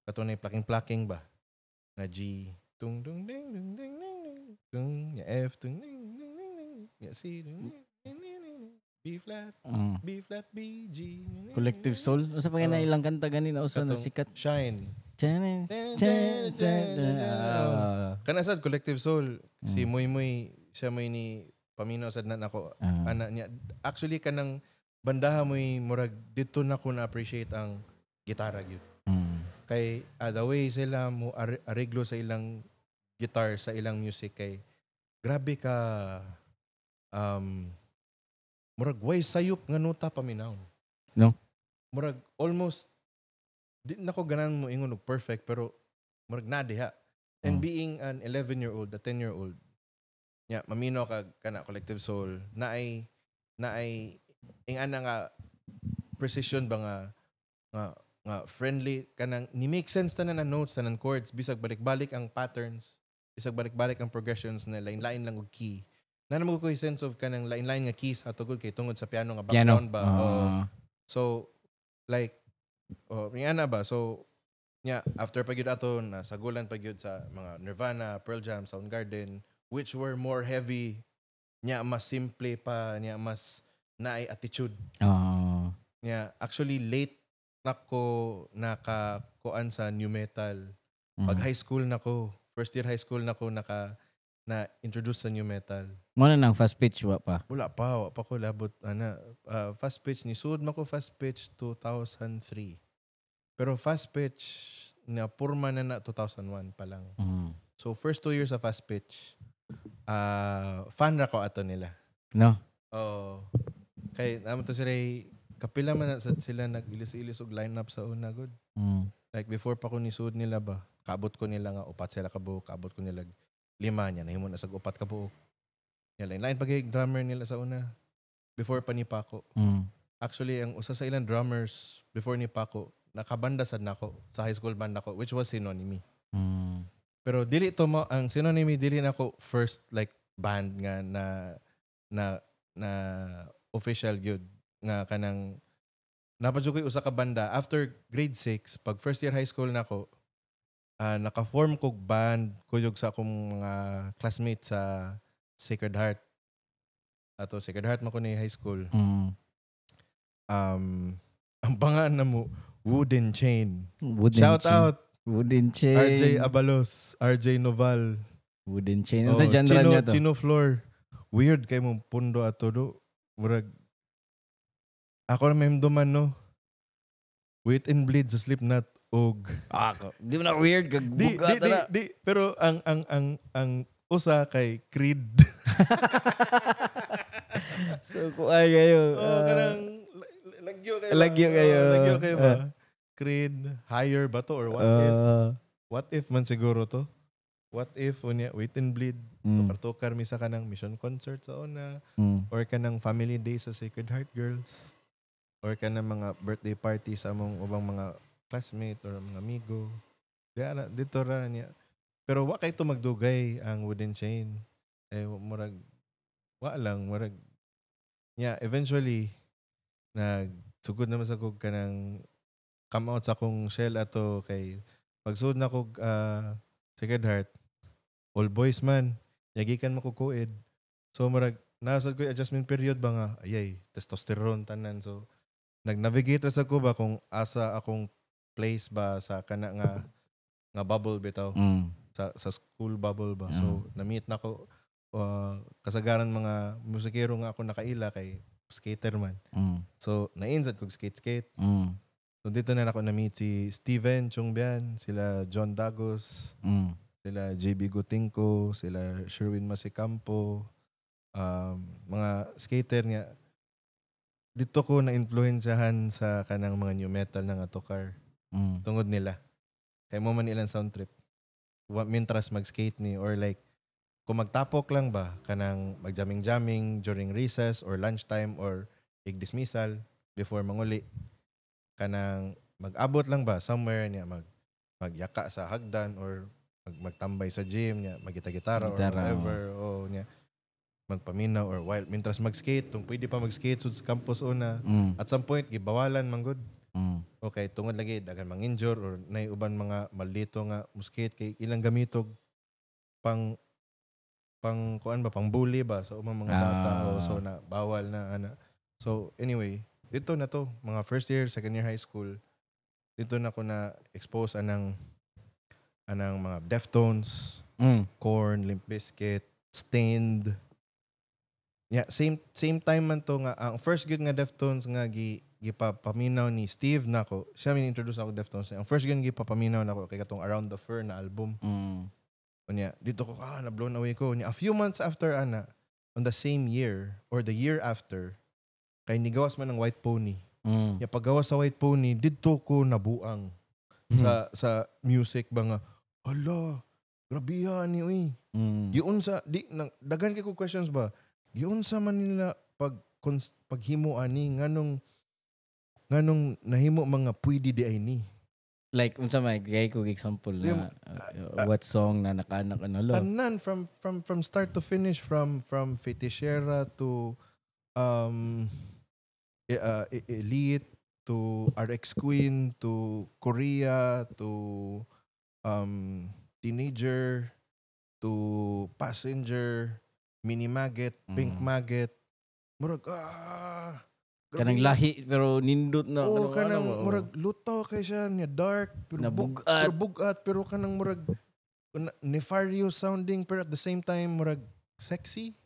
Kato na yung plucking ba nga G tung dung ding dung ding ding ding tung nya F tung ding ding ding ding nya C dung ding ding ding ding. B flat, B flat, B, G. Collective Soul. Unsa pa na Oh. ilang kanta ganina usa na Katong sikat. Shine. Chan, chan, chan, chan. Ah. Kana sad Collective Soul, si Moy Moy siya moy ni paminaw sad na nako ana niya. Actually, kanang bandaha moy murag dito na ko na appreciate ang gitara gyud. Kay the way sila mo areglo sa ilang guitar sa ilang music kay grabe ka, murag way sayop nga nota paminaw. No? Murag almost di na ko ganan mo ingon og perfect, pero murag na diha. And being an 11-year-old, a 10-year-old, nya mamino ka kana Collective Soul naay ing ana nga precision ba nga friendly kanang ni make sense tanan ang notes, tanan chords, bisag balik-balik ang patterns, bisag balik-balik ang progressions na lain-lain lang og key na mo ko sense of kanang lain-lain nga keys ato gud kay tungod sa piano nga Piano. background ba. Oh. So like, oh, nga na ba, so nya after pa gyud ato na sagulan pa gyud sa mga Nirvana, Pearl Jam, Soundgarden, which were more heavy nya, mas simple pa nya, mas naay attitude nya. Actually, late nako nakakuan sa nu metal. Pag high school nako, first year high school nako naka na introduce sa nu metal. Mo na nang Fast Pitch, wa pa? Wala pa, wa pa ko labot ana. Fast Pitch ni sud man ko Fast Pitch 2003, pero Fast Pitch na purma na na 2001 pa lang. So first 2 years sa Fast Pitch, fan ra ko ato nila. No. Oh. Kay namo to sila, kapila man na sad sila nag-ilis-ilis og lineup sa una gud. Like before pa ko nisud nila ba, kaabot ko nila nga upat sila ka buok, kaabot ko nila lima niya, nahimo na sag upat ka buok. Nya lain-lain pa kay drummer nila sa una. Before pa ni Paco. Actually, ang usa sa ilang drummers before ni Paco, nakabanda sad nako sa high school band nako, which was Synonymy. Pero dili to mo ang Synonymy, dili nako first like band nga na na na official gyud nga kanang napadyo ko'y usa ka banda after grade 6. Pag first year high school nako, naka-form kog band kuyog sa akong mga classmates sa Sacred Heart ato. Sacred Heart man ko ni high school. Ang pangalan na mo Wooden Chain. Wooden Shout Chain. out Wooden Chain. RJ Abalos, RJ Noval. Wooden Chain. Oh, Ano sa genre Chino, niya to? Chino Floor. Weird kay mong pundo ato do. Murag ako na mahimduman, no. Wait and Bleed sa Slipknot og Ah, di mo na weird kag di buga di, di, na. di, pero ang usa kay Creed. So kuay kayo. Oh, kanang lagyo kayo ba? Lagyo kayo. Oh, lagyo kayo ba? Creed, Higher ba to or What If? What If man siguro to. What If unya Wait and Bleed. Tukar-tukar misa ka ng mission concert sa una or ka ng family day sa Sacred Heart Girls or ka ng mga birthday party sa among ubang mga classmate or mga amigo. Di ana dito ra niya. Pero wa kay to magdugay ang Wooden Chain. Eh murag wa lang murag niya eventually nagsugod naman sa kog kanang come out sa akong shell ato kay pagsud na kog Sacred Heart, all boys man, yagikan mo ko co-ed. So murag nasa ko adjustment period ba nga ayay testosterone tanan, so nag-navigate ra sa ko ba kung asa akong place ba sa kana nga nga bubble bitaw, sa school bubble ba. So na-meet na ko kasagaran mga musikero nga ako nakaila kay skater man. So na-insad kog skate skate. So dito na ako na-meet si Steven Chongbian, sila John Dagos, sila JB Gutingco, sila Sherwin Masicampo, mga skater niya. Dito ko na-influensyahan sa kanang mga nu metal na nga tukar tungod nila. Kay mo man ilang sound trip. Mintras mag-skate ni or like kung magtapok lang ba kanang magjamming-jamming during recess or lunchtime or ig-dismissal before manguli, kanang mag-abot lang ba somewhere niya, magyaka sa hagdan or magtambay sa gym niya, magita-gitara or Gitara, whatever o niya magpaminaw or while mintras mag-skate tung pwede pa mag-skate sud sa campus una. At some point gibawalan man gud. Okay, tungod lagi daghan mang injure or nay uban mga maldito nga muskate kay ilang gamitog pang pang kuan ba, pang bully ba sa ubang mga bata. O so na bawal na ana. So anyway, dito na to, mga first year, second year high school, dito na ko na expose anang mga Deftones, Korn, Limp Bizkit, Staind. Yeah, same same time man to nga ang first gyud nga Deftones nga gipapaminaw ni Steve nako. Siya may introduce ako Deftones. Ang first gyud gipapaminaw nako kay katong Around the Fur na album. Unya, dito ko na blown away ko. Unya, a few months after ana, on the same year or the year after, kay nigawas man ang White Pony. Nya paggawas sa White Pony, didto ko nabuang sa music ba nga, hala, grabihan ni uy. Giunsa di nang daghan kay ko questions ba. Giunsa man nila paghimo ani, nganong nahimo mga pwede di ay ni. Like unsa may gay ko example na what song na nakaanak ano lo? Tanan from start to finish, from Fetishera to Elite to RX Queen to Korea to Teenager to Passenger, Mini Maggot, Pink Maggot. Murag grabe. Kanang lahi pero nindot na. Oh, kanang ano ba, oh. Murag lutaw kay siya niya, dark pero Nabugat. Pero bugat pero kanang murag nefarious sounding pero at the same time murag sexy.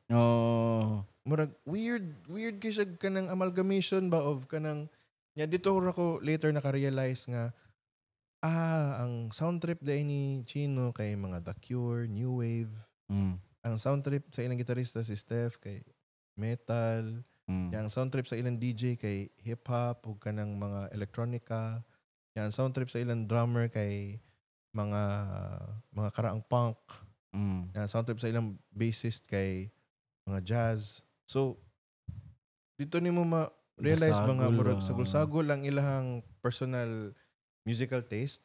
Murag weird weird kay siya, kanang amalgamation ba of kanang nya dito ra ko later naka-realize nga ang sound trip day ni Chino kay mga The Cure, New Wave. Ang sound trip sa ilang gitarista, si Steph, kay metal. Yang sound trip sa ilang DJ kay hip hop ug kanang mga electronica. Yang sound trip sa ilang drummer kay mga karaang punk. Yang sound trip sa ilang bassist kay mga jazz. So dito nimo ma-realize ba nga Nasagol murag ba? sagol-sagol ang ilahang personal musical taste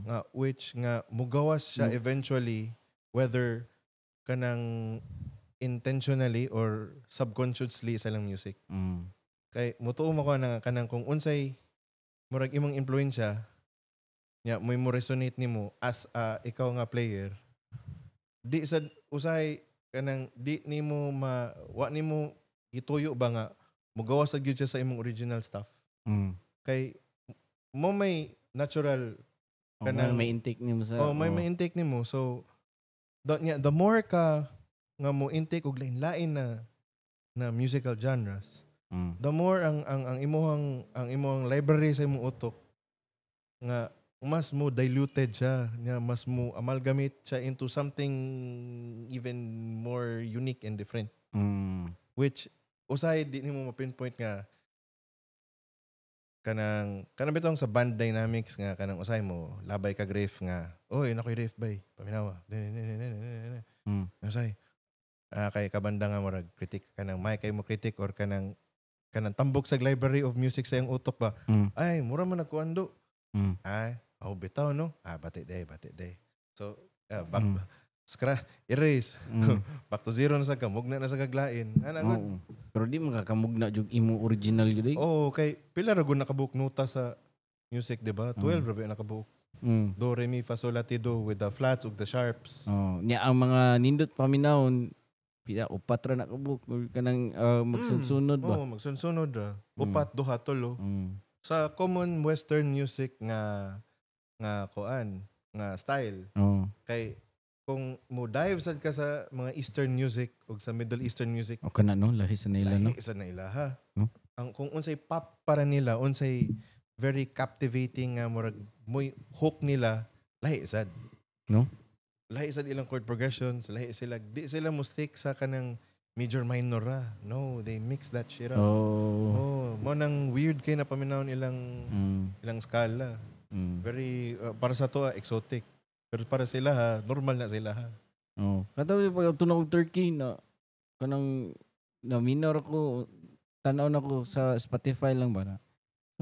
nga which nga mugawas siya eventually, whether kanang intentionally or subconsciously sa ilang music. Kay mutuo mo ko na kanang kung unsay murag imong impluwensya nya mo resonate nimo as a ikaw nga player, di sa usahay kanang di nimo ma wa nimo gituyo ba nga mugawas sa gyud siya sa imong original stuff kay mo may natural Oh, kanang- may intake nimo sa Oh, may intake nimo. So the, nya, the more ka nga mo intake og lain-lain na musical genres, the more ang imuhang library sa imong utok nga mas mo diluted siya nga mas mo amalgamate siya into something even more unique and different, which usahay di nimo ma-pinpoint nga kanang bitong sa band dynamics nga kanang usahay mo labay kag riff nga, "Oy, nakoy riff bay, paminawa." Usahay kay kabanda nga murag critic, kanang may kay mo critic or kanang tambok sa library of music sa iyang utok ba, "Ay, mura man nagkuando." "Ay, oh, bitaw no, ah, bati day, bati day." So back scratch, erase, back to zero na sa ka, mugna na sa kaglain ana gud. Oo. Pero di makakamugna jud imo original jud eh. Oh, kay pila ra gud nakabuok nota sa music, di ba? 12 ra ba nakabuok? Do, re, mi, fa, sol, la, ti, do with the flats ug the sharps. Oh, niya ang mga nindot paminawon pila, upat ra na kabuok kanang magsunsunod ba. Oh, magsunsunod ra. Upat, duha, tulo. Sa common western music nga kuan, nga style, kay kung mo dive sad ka sa mga eastern music ug sa Middle Eastern music, O kana no, lahi sa nila no. lahi sa na ilaha. No? Ang kung unsay pop para nila, unsay very captivating nga murag moy hook nila, lahi sad. No? Lahi sad ilang chord progressions, lahi sila, di sila mo stick sa kanang major minor ra. No, they mix that shit up. Oh, mo nang weird kay na paminawon ilang ilang skala. Very para sa to exotic. Pero para sila ha, normal na sila ha. Oh. Kato pag tunog og Turkey na kanang na minor ako, tan-aw na ko sa Spotify lang ba na.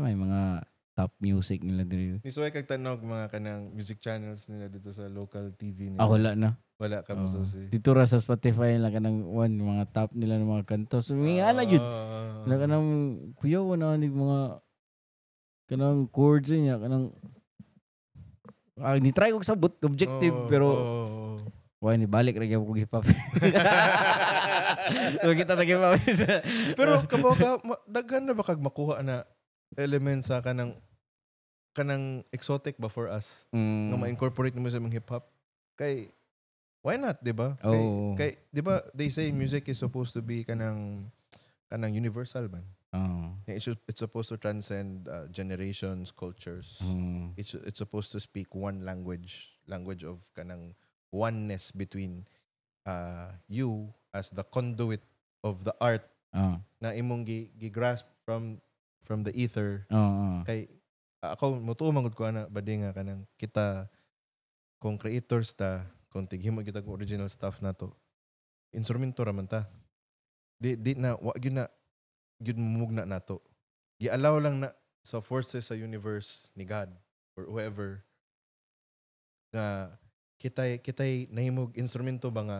May mga top music nila diri. Nisuway kag tanog mga kanang music channels nila dito sa local TV nila. Ah, wala na. Wala ka mo Oo. susi. Dito ra sa Spotify lang kanang one mga top nila ng mga kanto. So may ana jud. Na kanang kuya wala ni mga kanang chords niya kanang ni try og sabot objective pero Why ni balik ra gyud ko hip hop. So kita ta hip hop. Pero kabaw ka, daghan na ba kag makuha na element sa kanang exotic ba for us nga ma-incorporate nimo sa imong hip hop? Kay why not, di ba? Kay, kay di ba they say music is supposed to be kanang universal man. It's supposed to transcend generations, cultures. It's supposed to speak one language, language of kanang oneness between you as the conduit of the art na imong gi-grasp from the ether. Kay ako motuo man gud ko ana, badi, nga kanang kita kung creators ta, kung tighimo kita og original stuff nato, instrumento ra man ta. Di na, wa gyud na gyud mumugna nato. Gi-allow lang na sa forces sa universe, ni God or whoever, nga kitay nahimog instrumento ba nga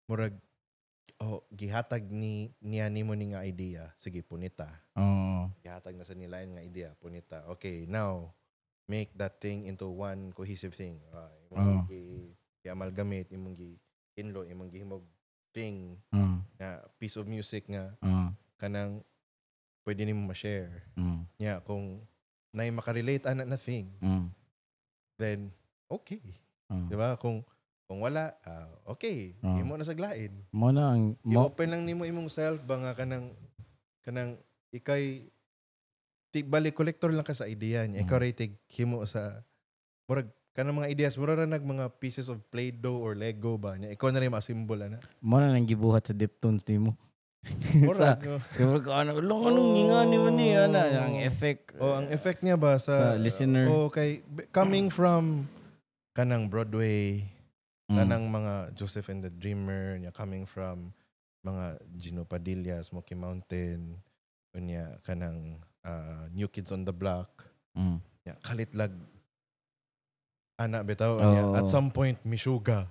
murag, oh, gihatag ni niya nimo ni nga idea, sige, punita. Gihatag na sa nilain nga idea, punita. Okay, now make that thing into one cohesive thing. Imong gi amalgamate, imong gi inlo, imong gihimog thing na piece of music nga kanang pwede nimo ma-share nya. Kung nay makarelate ana na thing, then okay. Di ba? Kung wala, okay, imo na sa lain. Mo na ang mo, I-open lang nimo imong self ba nga kanang ikay tig balik collector lang ka sa idea niya. Ikaw ray tig himo sa murag kanang mga ideas, mura ra nag mga pieces of Play-Doh or Lego ba niya. Ikaw na rin ma-assemble ana. Mo na nang gibuhat sa Diptones nimo. Sa Murag, oh. Murag ano, long anong nga ni mo ni ana ang effect. Oh, ang effect niya ba sa Sa listener. Oh, kay coming from kanang Broadway, kanang mga Joseph and the Dreamer niya, coming from mga Gino Padilla, Smoky Mountain, unya kanang New Kids on the Block, nya kalit lag ana bitaw niya. At some point Meshuggah.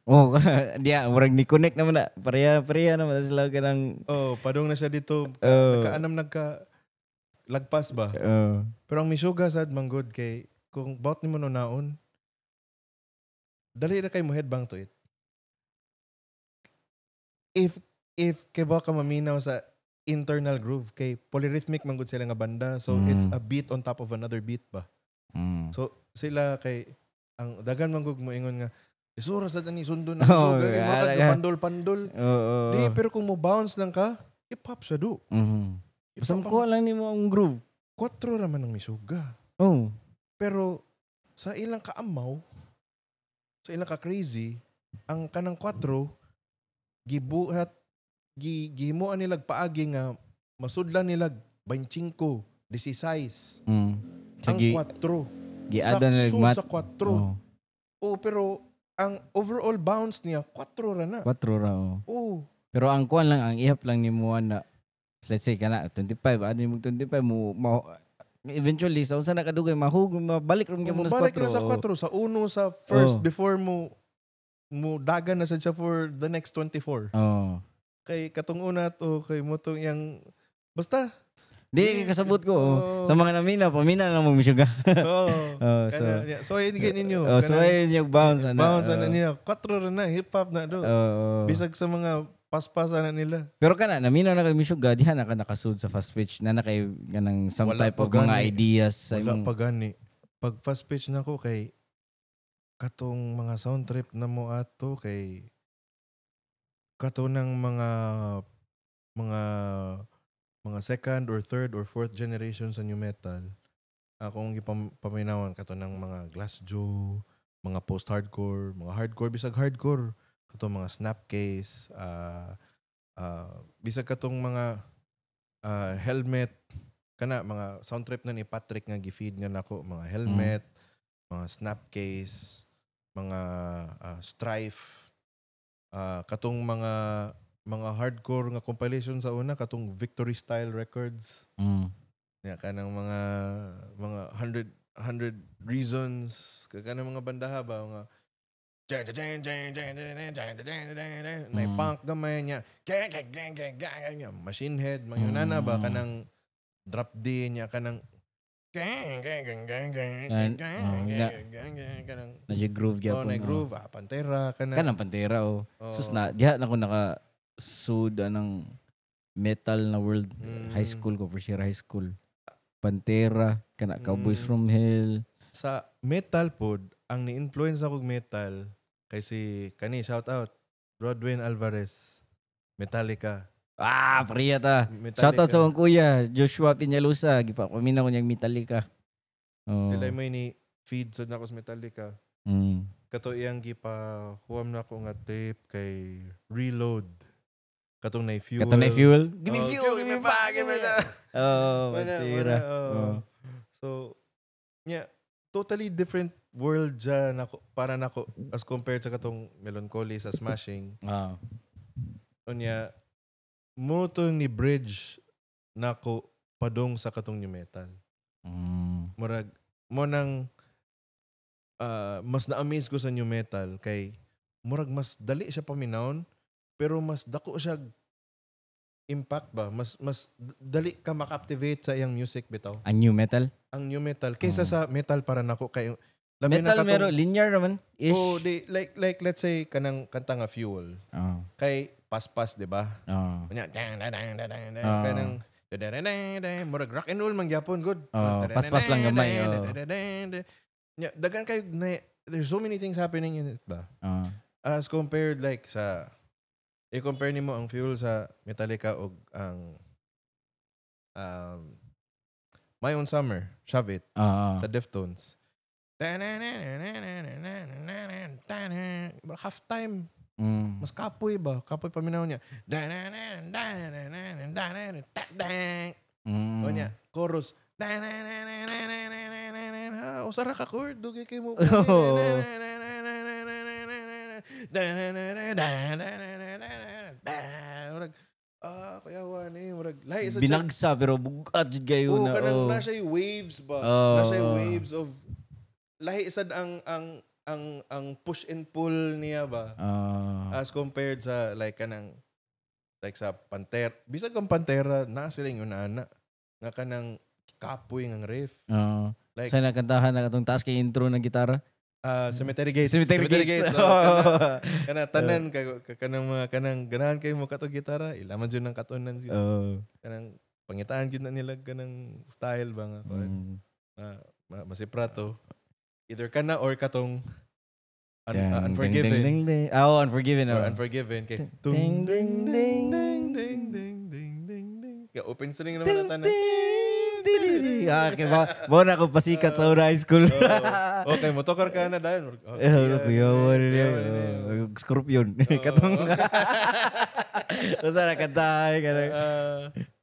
Oh, diya murag ni connect naman na. Pareha pareha naman sila kanang Oh, padung na siya dito. Nagkaanam, nagka lagpas ba? Oh. Pero ang Meshuggah sad manggod kay kung bout nimo no naon, dali na kay mo headbang to it. If kay ba ka maminaw sa internal groove, kay polyrhythmic man gud sila nga banda, so it's a beat on top of another beat ba. So sila kay ang dagan man gud mo ingon nga isura sa ani sundon na Oh, Meshuggah kay mura ara kag ka. pandol-pandol. Di, pero kung mo bounce lang ka, hip hop sa do. Basta makuha lang nimo ang groove. Kwatro raman ang Meshuggah. Pero sa ilang kaamaw, sa ilang ka-crazy, ang kanang kwatro, gibuhat, gihimuan nilag paagi nga masudlan nilag 25, 16. Ang Sige, kwatro. giada na Sa, mat. sa kwatro. Oh, Oh, pero ang overall bounce niya, kwatro ra na. Kwatro ra, oh. Oh, Pero ang kuan lang, ang ihap lang nimo na let's say kana 25, ano mo 25 mo, eventually sa unsa na kadugay mahug, mabalik rum gyud mo sa balik kwatro. na sa kwatro. Sa uno, sa first, Oh. before mo dagan na sad siya for the next 24. Kay katong una to, kay mo tong yang basta. Di kasabot ko. Oh. Oo. Sa mga namina, pamina lang mo Meshuggah. Oo. Oh, so Kana niya. So ayun gyud ninyo. Oh, so ayun yung bounce ana. Bounce ana niya. Kwatro ra na hip hop na do. Oo. Bisag sa mga paspas ana nila. Pero kana namina na kay Meshuggah, diha na ka nakasud sa fast pitch na kay kanang some Wala type pa of mga gani. ideas sa Wala imong pa gani. Pag fast pitch na ko kay katong mga sound trip na mo ato, kay kato ng mga second or third or fourth generation sa nu metal, akong gipaminawan kato ng mga Glassjaw, mga post-hardcore, mga hardcore, bisag hardcore, katong mga Snapcase, bisag katong mga Helmet, kana mga sound trip na ni Patrick nga gi-feed niya nako, mga Helmet, mga Snapcase, mga Strife, katong mga hardcore nga compilation sa una, katong Victory Style Records. Ya kanang mga 100 100 Reasons, kanang mga bandaha ba mga na punk gamay niya, gang gang gang gang gang gang, Machine Head, mga yun na ba, kanang Drop D niya, kanang Gang gang gang gang gang gang oh, gang gang gang kanang Na groove oh gyapon. Na groove, ah, Pantera kana. Kanang Pantera, oh. Oh. Sus na diha na ko naka sud anang metal na world. High school ko, first year high school. Pantera, kana Cowboys from Hell. Sa metal pod, ang ni-influence ako og metal kay si kani, shout out Rodwin Alvarez, Metallica. Ah, pareha ta. Metallica. Shout out sa akong kuya, Joshua Peñalosa, gipapaminaw ko niyang Metallica. Oh. Sila mo ni feed sad nako sa Metallica. Kato iyang gipahuam nako nga tape kay Reload. Katong na Fuel. Kato na Fuel. Give me Oh, fuel, give me fire, give me that. Oh, Wala, Pantera. wala, oh. Oh. So, yeah, totally different world dyan ako, para nako as compared sa katong Melancholy sa Smashing. Unya, mo to ni bridge nako padong sa katong nu metal. Murag mo nang mas na-amaze ko sa nu metal kay murag mas dali siya paminawon pero mas dako siya impact ba, mas mas dali ka makaptivate sa iyang music bitaw. Ang nu metal? Ang nu metal kaysa sa metal para nako kay labi na Metal katong mero linear naman ish. Oh, di, like let's say kanang kanta nga Fuel kay paspas, di ba? Unya dang dang dang dang dang dang, kanang dang dang dang dang, murag rock and roll man gyapon good. Oh, paspas lang gamay, oh. Nya daghan kayo na, there's so many things happening in it ba? As compared like sa i-compare nimo ang Fuel sa Metallica og ang My Own Summer, Shove It sa Deftones. Half time, mas kapoy ba? Kapoy paminaw niya. O niya, chorus. Usa ra ka chord, dugay kay mo. Oo. Murag, ah, kuyawa ni, murag, lahi sa Binagsa pero bugat jud kayo Oh, na. kanang Oh. nasa yung waves ba? Oo. Nasa yung waves of lahi sad ang push and pull niya ba? As compared sa like kanang like sa Pantera. Bisag ang Pantera na sila yung una nga kanang kapoy ng riff. Like Sa nakantahan na katong taas kay intro ng gitara. Cemetery Gates. Cemetery Gates. Oh, kana tanan kay kanang mga kanang ganahan kay mo kato gitara, ilaman jud ng katunan jud. Kanang pangitaan jud na nila kanang style ba nga kuan. Masiprato. Either kana or katong Dang, Unforgiven. ding, ding, ding, ding. Ah, oh, Unforgiven. Or Oh. Unforgiven kay Ding, tung ding, ding ding, ding ding ding ding ding ding. Kaya open string naman Ding, na tanan. ding, ding, ding, ding. Ah, kay ba, mo na ako pasikat sa una high school. Oh, okay, motokar ka na dahil. Oh, Eh, ano, kuya, wala niya. kuya, wala niya. Oh, Scorpion. Katong. Basta nakantahan ka na.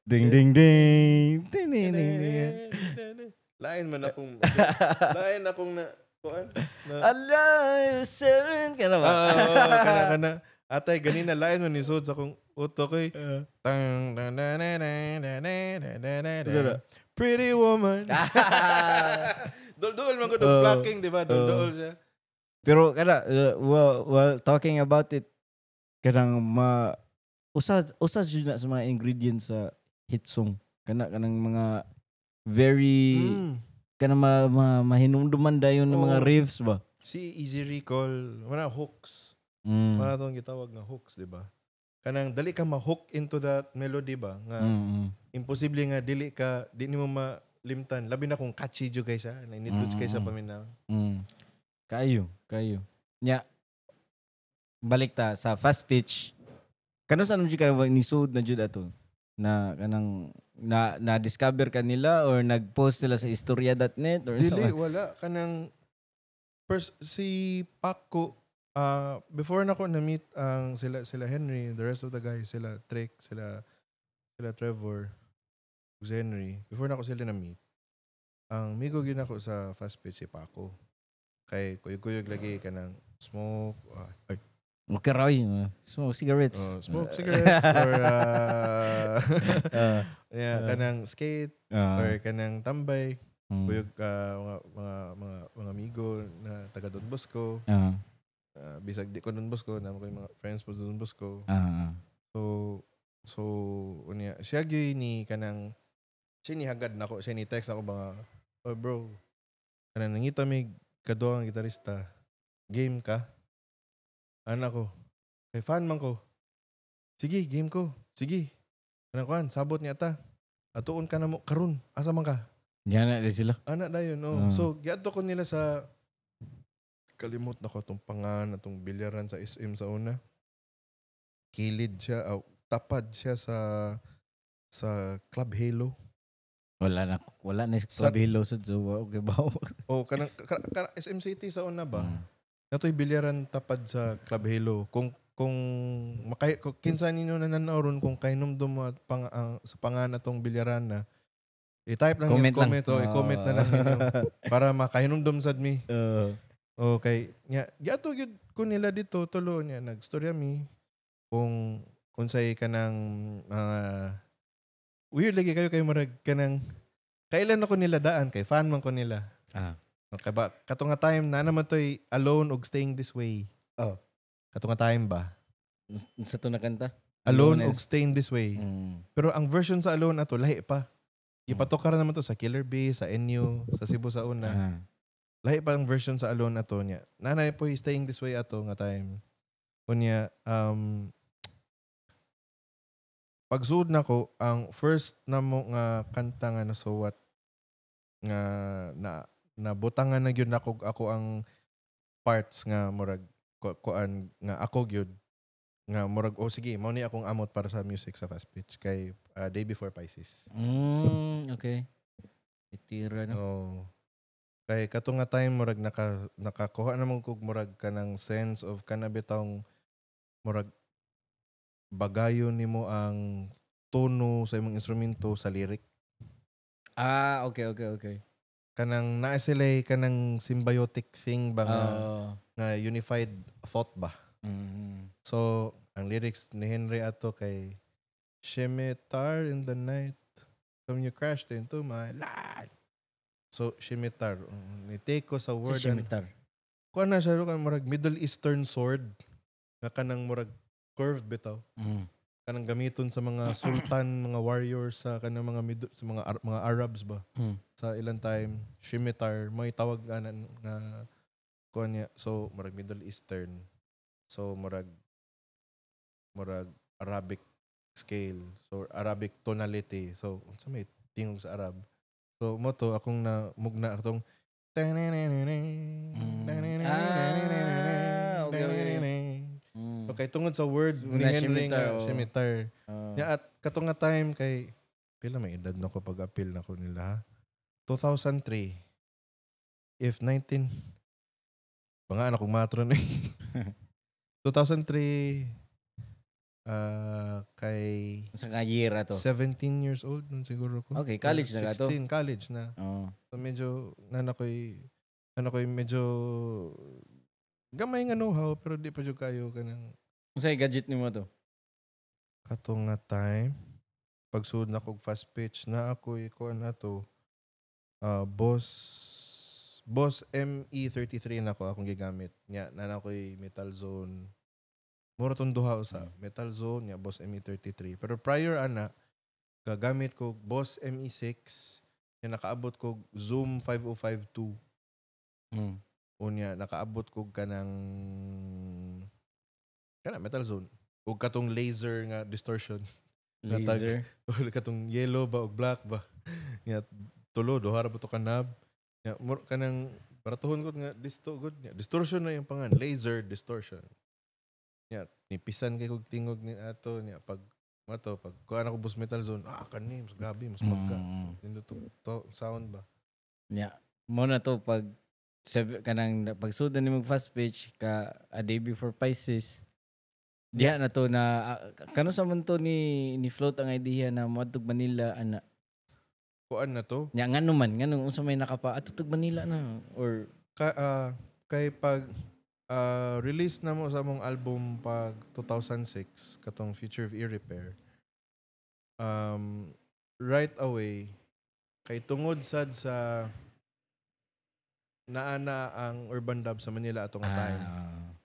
Ding, ding, ding. Ding, ding, ding, ding. Lain akong na kuan na Alive, seven. Ka na ba? Ah, oo, kana kana. Atay ganina lain man ni sud sa akong utok eh. Tang na na na na na na na na na Usa na? na. Pretty Woman. Dol-dol man ko dog Oo. blocking, di ba? Dol-dol siya. Pero kana well, talking about it, kanang ma usa usa jud na sa mga ingredients sa hit song kana kanang mga very kanang ma mahinumduman dayon ng mga Oo. riffs ba. Si Easy Recall, wala hooks. Mga tong gitawag nga hooks, di ba? Kanang dali ka ma-hook into that melody ba? Nga imposible nga dili ka di nimo malimtan. Labi na kung catchy jud kay siya, nainindot kay siya paminaw. Kayo, kayo. Nya balik ta sa Fast Pitch. Kano sa jud ka nisud na jud ato na kanang na na discover ka nila or nag-post sila sa istorya.net or sa Dili, wala kanang first si Paco, before na ko na-meet ang sila sila Henry, the rest of the guys, sila Trick, sila sila Trevor, ug si Henry, before na ko sila na-meet, ang migo gyud nako sa Fast Pitch si Paco. Kay kuyog-kuyog lagi kanang smoke, ay, Okay raw yun. Smoke cigarettes. Smoke cigarettes or yeah, kanang skate or kanang tambay. Kuyog mga mga mga mga amigo na taga Don Bosco. Bisag di ko Don Bosco, namo ko yung mga friends po sa Don Bosco. So unya siya gyud ni kanang siya ni hagad nako, siya ni text ako ba nga, "Oh bro, kanang nangita mi kaduha nga gitarista. Game ka?" Ana ko. Kay fan man ko. "Sige, game ko. Sige." Kanang kuan, sabot niya ta. "Atuon ka na mo karon. Asa man ka?" Yan na sila. Ana dayon, oh. Ah. So giadto ko nila sa, kalimot na ko atong pangan atong bilyaran sa SM sa una. Kilid siya, aw, tapad siya sa Club Halo. Wala na sa Club Hilo sa so okay ba? O kanang SM City sa una ba? Natoy bilyaran tapad sa Club Halo. Kung kinsa ninyo nananaw ron, kung kahinumdum mo at sa pangan atong bilyaran na, i-type lang Comment comment lang. Comment o i-comment na lang ninyo para makahinumdum sad mi. Okay. Nya, giadto gyud ko nila dito tulo niya, nagstorya mi kung unsay kanang mga weird lagi kayo kay murag kanang kailan ako nila daan kay fan man ko nila. Okay ba? Kato nga time na naman to'y "Alone" ug "Staying This Way." Oh. Kato nga time ba? Sa to na kanta? "Alone" "Alone" ug "Staying This Way. Pero ang version sa "Alone" ato lahi pa. Ipatok ra naman to sa Killer Bee, sa NU, sa Cebu sa una. Lahi pa ang version sa "Alone" ato niya. Nanay po "Staying This Way" ato nga time. Unya, pagsuod nako ang first namo nga kanta nga nasuwat nga na nabutangan na gyud nako ako ang parts nga murag kuan nga ako gyud nga murag, "Oh sige, mao ni akong amot para sa music sa Fast Pitch," kay "Day Before Pisces." Okay. Itira no. Oh. Kay kato nga time murag nakakuha naman kog murag kanang sense of kana bitawng murag bagayon nimo ang tono sa imong instrumento sa lyric. Ah, okay. Kanang naa sila kanang symbiotic thing ba nga, nga unified thought ba. So, ang lyrics ni Henry ato kay "Scimitar in the night when you crashed into my life." So, scimitar. Ni-take ko sa Sa word. scimitar. Kuha na siya kanang murag Middle Eastern sword nga kanang murag curved bitaw. Kanang gamiton sa mga sultan, mga warriors sa kanang mga middle, sa mga Arabs ba sa ilang time, scimitar may tawag ana nga kuha niya. So murag Middle Eastern. So murag Arabic scale. So Arabic tonality. So unsa may tingog sa Arab. So mo to akong na mugna atong Ah, okay. Okay, tungod sa word ni Na Henry scimitar, nga oh. scimitar. Nya at kato nga time kay pila may edad na ko pag appeal na ko nila ha? 2003. If 19 mga anak kong matro na eh. 2003 kay Sa ka year ato? 17 years old nun siguro ko. Okay, college na ka to? 16, college na. So medyo nana ko'y medyo gamay nga know-how pero di pa jud kayo kanang Unsa gadget nimo to? Kato nga time pagsuod na kog Fast Pitch na ako kuan na to, Boss ME33 na ko akong gigamit nya na ako'y Metal Zone. Mura tong duha usa, Metal Zone nya Boss ME33. Pero prior ana gagamit ko Boss ME6 nya nakaabot ko Zoom 5052. Unya nakaabot ko kanang kana Metal Zone ug katong laser nga distortion. Laser. Katong yellow ba o black ba. Nya tulo duha ra ba to ka knob. Nya kanang baratuhon ko nga disto good nya distortion na yung pangan, laser distortion. Nya nipisan kay kog tingog ni ato nya pag mato pag kuan ako Boss Metal Zone, ah, kani mas grabe, mas magka nindot to sound ba. Nya. Mo na to pag kanang pagsuod na nimo Fast Pitch ka "A Day Before Pisces." Diha na to na kano sa man to ni float ang idea na moadtog Manila ana? Kuan na to. Nya ngano man, nganong unsa may nakapa adto tog Manila na or Kay pag release na mo sa among album pag 2006, katong Future of Ear Repair, right away kay tungod sad sa naa na ang Urban Dub sa Manila ato nga time.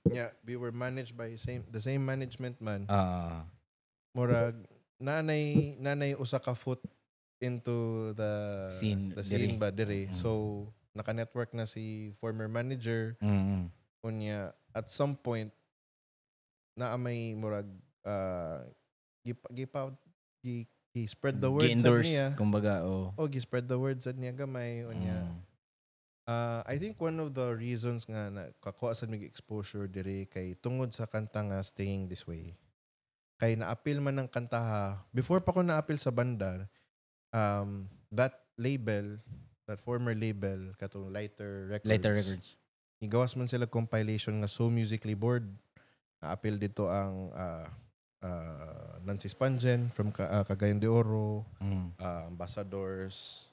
Yeah, we were managed by same the same management man. Murag naanay usa ka foot into the Scene the scene diri. Ba diri. So naka-network na si former manager. Unya at some point naa may murag gipa gi, gi spread the word sa Gi-endorse, niya. Kumbaga, oh. Oh, gi spread the word sa niya gamay unya. I think one of the reasons nga na kakuha sa mig exposure diri kay tungod sa kanta nga "Staying This Way." Kay naapil man ang kantaha before pa ko naapil sa banda, that label, that former label katong Lighter Records. Lighter Records. Gigawas man sila compilation nga "So Musically Bored." Naapil dito ang Nancy Spungen from Cagayan de Oro, Ambassadors,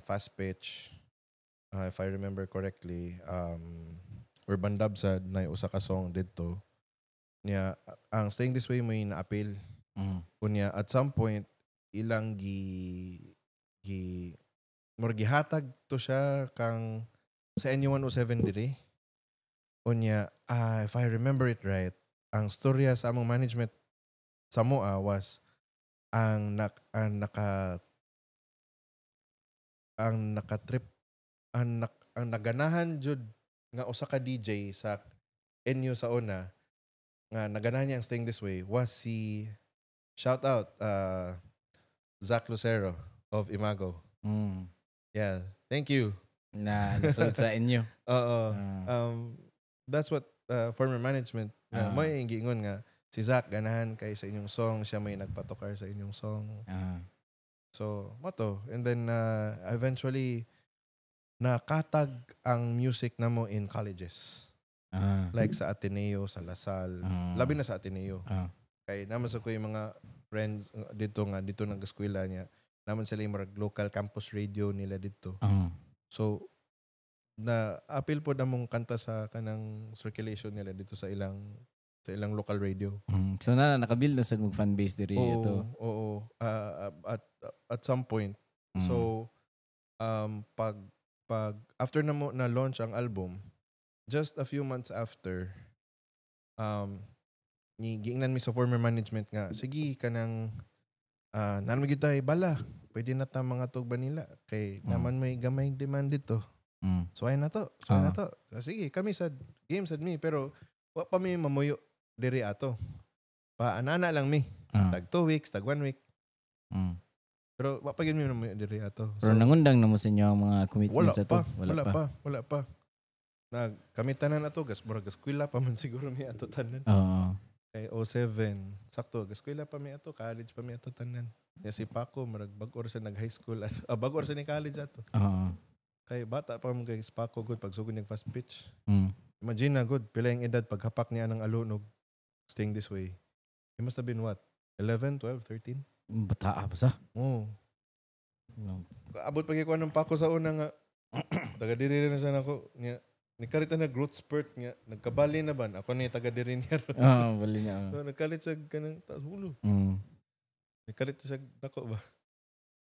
Fast Pitch, if I remember correctly, Urbandub sad na usa ka song didto. Niya ang "Staying This Way" may naapil. Unya at some point ilang gi gi murag gihatag to siya kang sa NU107 diri. Unya, if I remember it right, ang storya sa among management sa moa was ang naka-trip ang naganahan jud nga usa ka DJ sa NU sa una nga naganahan niya ang "Staying This Way" was si, shout out, Zach Lucero of Imago. Yeah, thank you. Na nasulod sa inyo. Oo. That's what former management nga may giingon nga si Zach ganahan kay sa inyong song, siya may nagpatukar sa inyong song. So, mao to. And then eventually nakatag ang music namo in colleges. Like sa Ateneo, sa La Salle. Labi na sa Ateneo. Kay naman sa ko yung mga friends dito nga dito nag-eskwela niya. Naman sila yung murag local campus radio nila dito. So na apil po namong kanta sa kanang circulation nila dito sa ilang local radio. So na nakabuild na sa mong fan base diri Oo, ito. oo. At some point. So pag after na mo na launch ang album, just a few months after, ni giingnan mi sa former management nga sige kanang naa man gyud tay bala, pwede na ta mga tug Manila kay naman may gamay demand dito. So ay na to. So ay na to. So, sige, kami sa game sad mi pero wa pa mi mamuyo diri ato. Pa anana lang mi. Tag 2 weeks, tag 1 week. Pero wa pa gyud mi mamuyo diri ato. Pero nangundang na mo sa inyo ang mga commitments Wala sa to. Pa, wala pa, wala pa. Nag kami tanan ato gas murag eskwela pa man siguro mi ato tanan. Kay 07, sakto gaskwela pa mi ato, college pa mi ato tanan. Ya si Paco murag bag-o ra siya nag high school at bag-o ra siya ni college ato. Kay bata pa mo kay si Paco good pagsugod niyang Fast Pitch. Imagine na good, pila yung edad paghapak niya ng alunog "Staying This Way." He must have been what? 11, 12, 13? Bata pa sa. Oh. No. Abot pag ko ng Paco sa una nga taga diri na sana ako niya. Nikalit na growth spurt nga nagkabali na ban ako ni taga diri niya. Oo, bali niya. No, nagkalit sa kanang taas ulo. Nikalit sa dako ba.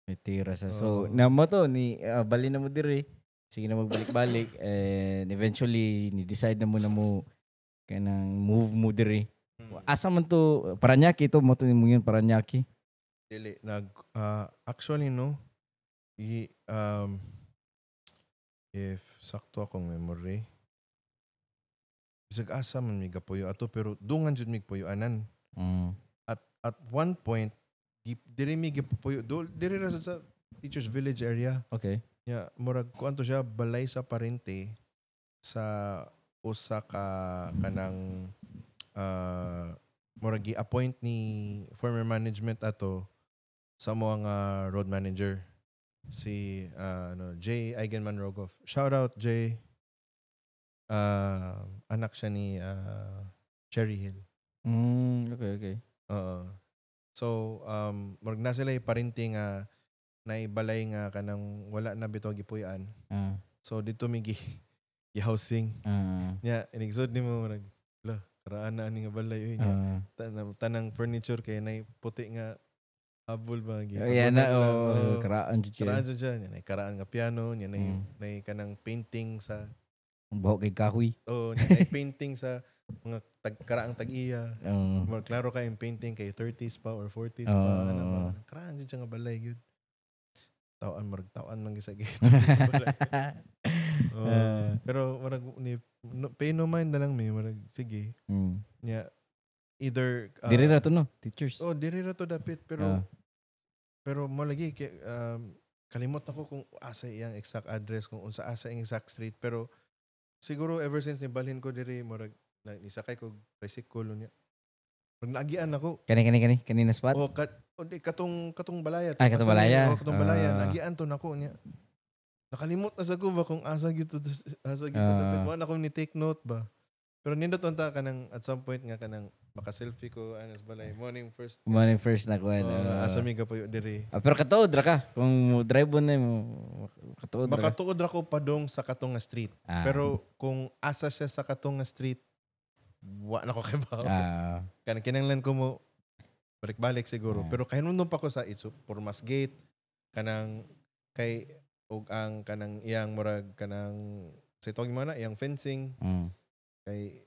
May tira sa. So, Oo. na mo to, ni, bali na mo diri. Sige na magbalik-balik. And eventually, ni decide na mo na mo kanang move mo diri. Asa man to, Paranaque to, mo to mo yun, Paranaque. Dili nag actually no, i if sakto akong memory, bisag asa man mi gapuyo ato pero dungan jud mig puyoanan. At one point diri mi gipuyo diri ra sa Teachers Village area. Yeah, murag kuan to siya, balay sa parente sa usa ka kanang murag gi-appoint ni former management ato sa mga road manager si ano, Jay Eigenman Rogoff. Shout out, Jay. Anak siya ni Cherry Hill. Okay. Oo. So murag na sila parente nga naibalay nga kanang wala na bitaw gipuy-an. So dito mi gi housing. Nya inigsod nimo murag la karaan na ani nga balay oy nya. Tanang furniture kay nay puti nga habol ba gi. Oh, yan na, lang, oh, oo. karaan jud Karaan kayo. jud siya nya nay karaan nga piano nya nay nay kanang painting sa Ang buhok kay kahoy. Oh, nya nay painting sa mga tag karaang tag-iya. Oo. More klaro kay yung painting kay 30s pa or 40s pa, ano ba. Karaan jud siya nga balay gyud. Tawan, murag tawan man gyud sa gate. Oh, pero murag ni no, pay no mind na lang mi, murag sige. Nya either Diri ra to, no? Teachers. Oh, diri ra to dapit, pero pero mo lagi kay, kalimot ako kung asa iyang exact address, kung unsa asa iyang exact street, pero siguro ever since ni balhin ko diri, murag na, nisakay ko tricycle niya. Murag naagian ako. Kani kani kani kani na spot. O kat o di katong katong balaya. Ay, katong balaya. Oh, katong balaya. Ah. Naagian to nako niya. Nakalimot na sa ko ba kung asa gyud to, asa gyud to dapit. Wa na ko ni take note ba. Pero nindot unta kanang at some point nga kanang maka-selfie ko ano sa balay. Morning first. Morning first na kuan. Oh, asa mi gapuyo diri. Ah, pero katuod ra ka. Kung mo drive mo na mo, katuod ra ka. Makatuod ra ko padong sa katong nga street. Pero kung asa siya sa katong nga street, wa na ko kay bawo. Kanang kinanglan ko mo balik-balik siguro. Pero kahinumdum pa ko sa it's Purmas Gate, kanang kay og ang kanang iyang murag kanang sa tawag mo na iyang fencing kay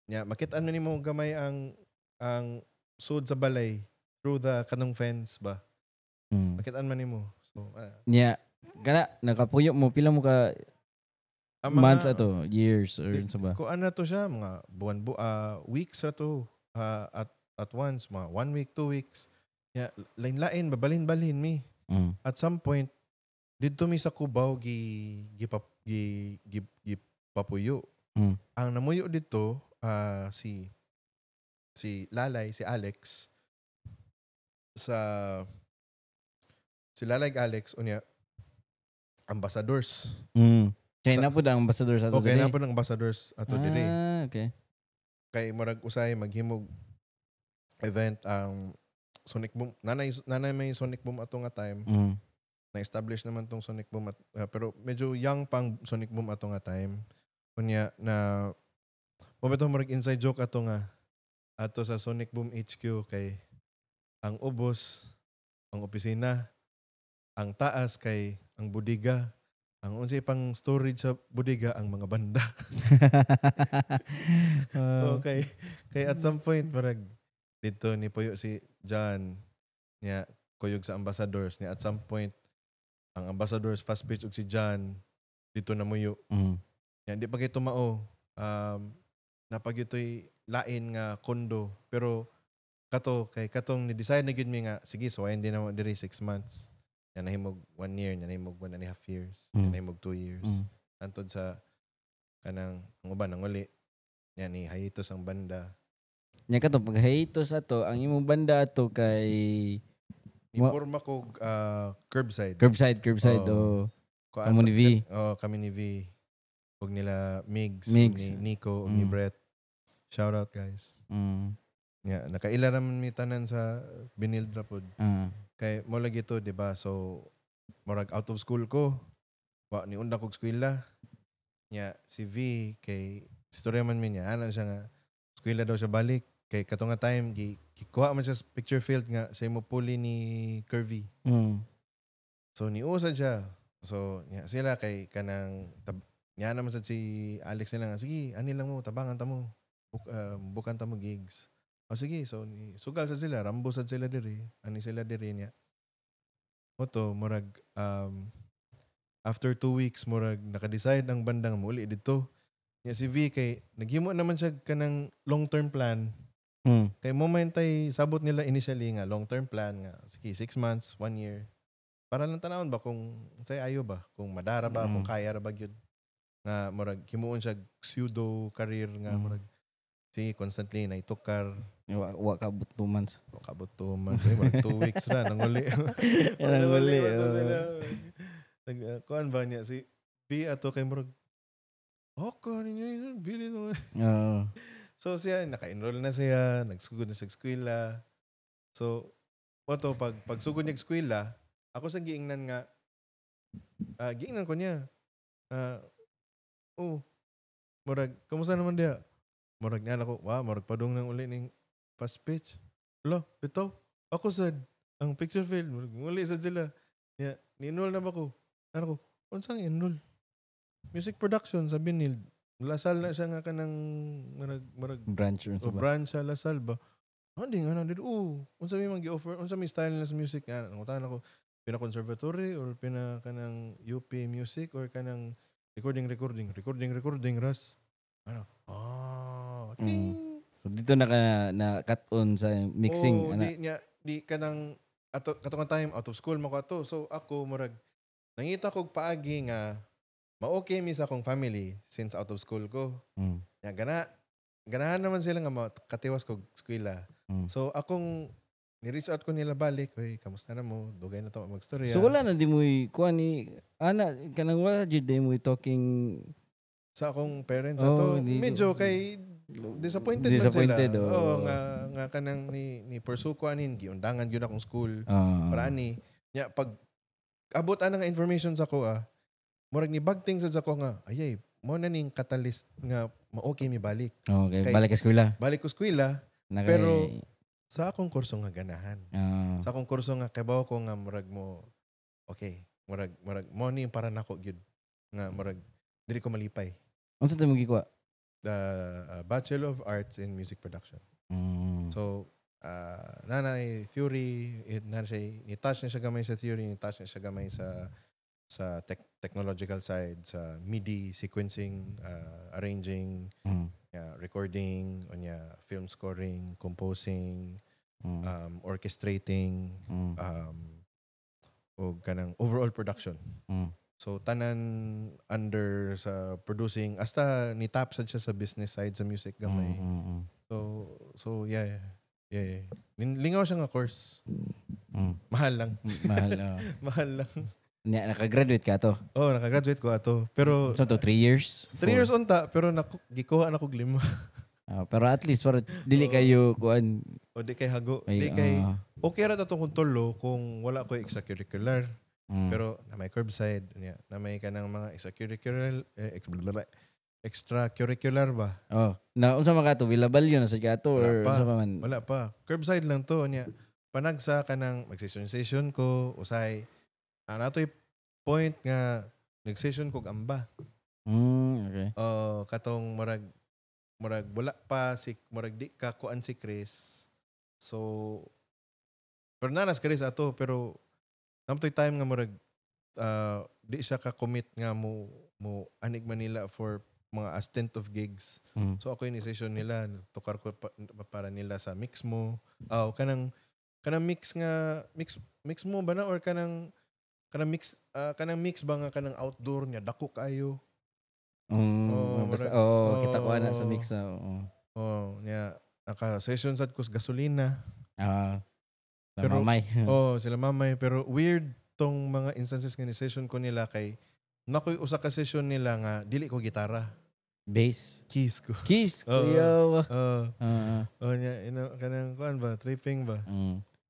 nya makit-an man nimo gamay ang sud sa balay through the kanang fence ba. Makit-an man nimo. So Nya kana nakapuyo mo, pila mo ka ang mga- months ato, years or unsa ba? Kung ano to siya, mga buwan, weeks ra to. At once, mga one week, 2 weeks. Ya, lain-lain, babalhin-balhin mi. At some point, didto mi sa Cubao gi gi gi, gi, gi papuyo. Ang namuyo dito, si si Lalay, si Alex, sa si Lalay Alex, unya, ambassadors. Kaya na po ang ambassador sa ato Okay diri. na po ng ambassadors ato diri. Ah, okay. Kay murag usay maghimog event ang Sonic Boom. Nanay nanay may Sonic Boom ato nga time. Na-establish naman tong Sonic Boom at, pero medyo young pang Sonic Boom ato nga time. Unya na mo ba murag inside joke ato nga ato sa Sonic Boom HQ kay ang ubos ang opisina, ang taas kay ang bodega, ang unsay pang storage sa bodega ang mga banda. Okay. Kay at some point murag dito ni Puyo si John niya kuyog sa ambassadors niya. At some point ang ambassadors fast pitch ug si John dito na muyo. Nya di pa kay tumao, napagyutoy lain nga kondo, pero kato kay katong ni decide na gyud mi nga sige, so hindi na mo diri 6 months. Nya nahimog one year, nya nahimog 1.5 years, nya nahimog 2 years. Antod sa kanang ang uban nanguli. Nya ni hiatus ang banda. Nya kato pag hiatus ato, ang imong banda ato kay Ni porma ko curbside. Curbside, curbside. Oo. Oh. Kamo ni V. Oh, kami ni V. Ug nila Migs, ug Migs. ni Nico, ug ni Brett. Shout out, guys. Yeah, nakaila raman mi tanan sa Benilde ra pod. Kay mo lagi to, di ba? So murag out of school ko. Wa ni unda kog eskwela. Nya si V kay istorya man mi niya, ana siya nga eskwela daw siya balik kay kato nga time gi gikuha man siya sa picture field nga siya mo puli ni Curvy. So niusa siya. So nya sila kay kanang nya naman sad si Alex nila nga sige, ani lang mo tabangan ta mo. Bukan ta mo gigs. O sige, so ni sugal sad sila, rambo sad sila diri, ani sila diri niya. Moto murag after 2 weeks murag naka-decide ang bandang muli dito. Nya si V kay naghimo naman siya kanang long-term plan. Kay mo man tay sabot nila initially nga long-term plan nga sige, 6 months, one year. Para lang tanawon ba kung say ayo ba, kung madara ba, kung kaya ra ba gyud. Nga murag himuon siya pseudo career nga murag sige, constantly na itukar. Wa wa kaabot 2 months. Kabot 2 months, eh, murag 2 weeks ra nanguli. Nanguli, ba to oo. sila? Nag kuan ba niya si V ato kay murag okay ninyo yun, bili no. Oo. So siya, naka-enroll na siya, nagsugod na siya sa eskwela. So, mo to, pag pagsugod niya sa eskwela, ako sa giingnan nga, giingnan ko niya. Oh, murag, kamusta naman diya? Murag niya ako, wow, murag padung nang uli ning fast pitch. Wala, bitaw, ako sad, ang picture field, murag muli sad sila. Niya, ni-enroll na ba ko? Ano ko, unsang enroll? Music production sa Benilde. La Salle na siya nga kanang murag murag Branch or o sa ba? branch sa La Salle ba? Hindi nga na dito. Oh, unsa may man gi-offer, unsa may style na sa music nga nangutahan ako. Pina conservatory or pina kanang UP Music or kanang recording, recording, recording, recording ras. Ano? Ah, ting. So dito na ka na cut on sa mixing Oh, ana. Di niya di kanang ato katong time out of school mo ko ato. So ako murag nangita kog paagi nga ma-okay mi sa akong family since out of school ko. Ya ganahan naman sila nga makatiwas kog eskwela. So akong ni-reach out ko nila balik, "Oy, kamusta na mo? Dugay na to magstorya." So wala na di mo kuan ni ana kanang wala jud di mo talking Sa akong parents Oh, ato medyo kay disappointed, Disappointed, man sila. Oo. Oo, nga kanang ni pursue ko anin giundangan gyud akong school para ani. Nya pag abot ana nga information sa ko ah, murag ni bagting sad sa ko nga ayay mo na ning catalyst nga ma-okay mi balik. Okay, Kay- balik ka eskwela. Balik ko eskwela Pero sa akong kurso nga ganahan. Sa akong kurso nga kabaw ko nga murag mo okay, murag mo ni para nako gyud nga murag dili ko malipay. Unsa to mo gikuha? The Bachelor of Arts in Music Production. So, nanay theory, it, na siya, ni-touch na siya gamay sa theory, ni-touch na siya gamay sa technological side, sa MIDI sequencing, arranging, yeah, recording, unya film scoring, composing, orchestrating, o kanang overall production. So tanan under sa producing hasta ni tap sad siya sa business side sa music gamay. So yeah. Lingaw siya nga course. Mahal lang. Mahal. Oh. Mahal lang. Nya, nakagraduate ka to. Oh, nakagraduate ko ato. Pero So to 3 years? 3 years unta pero naku, gikuha na kog lima. Ah, pero at least para dili kayo kuan O di kay hago. Ay, Di kay okay ra to kung tulo kung wala ko extracurricular. Pero na may curbside niya, na may kanang mga extracurricular eh, extracurricular ba? Oh, na unsa man ka to? Villabalyo na sa ka to Wala or pa. unsa pa man? Wala pa. Curbside lang to niya. Panagsa kanang mag-session session ko usay. Ah, natoy point nga nag-session kog amba. Oh, katong murag wala pa si murag di ka kuan si Chris. So pero nanas Chris ato pero namtoy time nga murag di siya ka commit nga mo anig Manila for mga assistant of gigs. So ako yung session nila, tukar ko para nila sa mix mo. Aw kanang mix nga mix mo ba na or kanang mix ba nga kanang outdoor niya dako kayo. Oh, Oh, basta, oh, kita ko ana sa mix na. Oo. Oh, niya naka session sad ko sa gasolina. Ah. Pero- mamay. Oh, sila mamay pero weird tong mga instances nga ni session ko nila kay nakoy usa ka session nila nga dili ko gitara, Bass. keys ko. Keys, Oo. kuya. Oh, oh niya ino kanang kuan ba, tripping ba?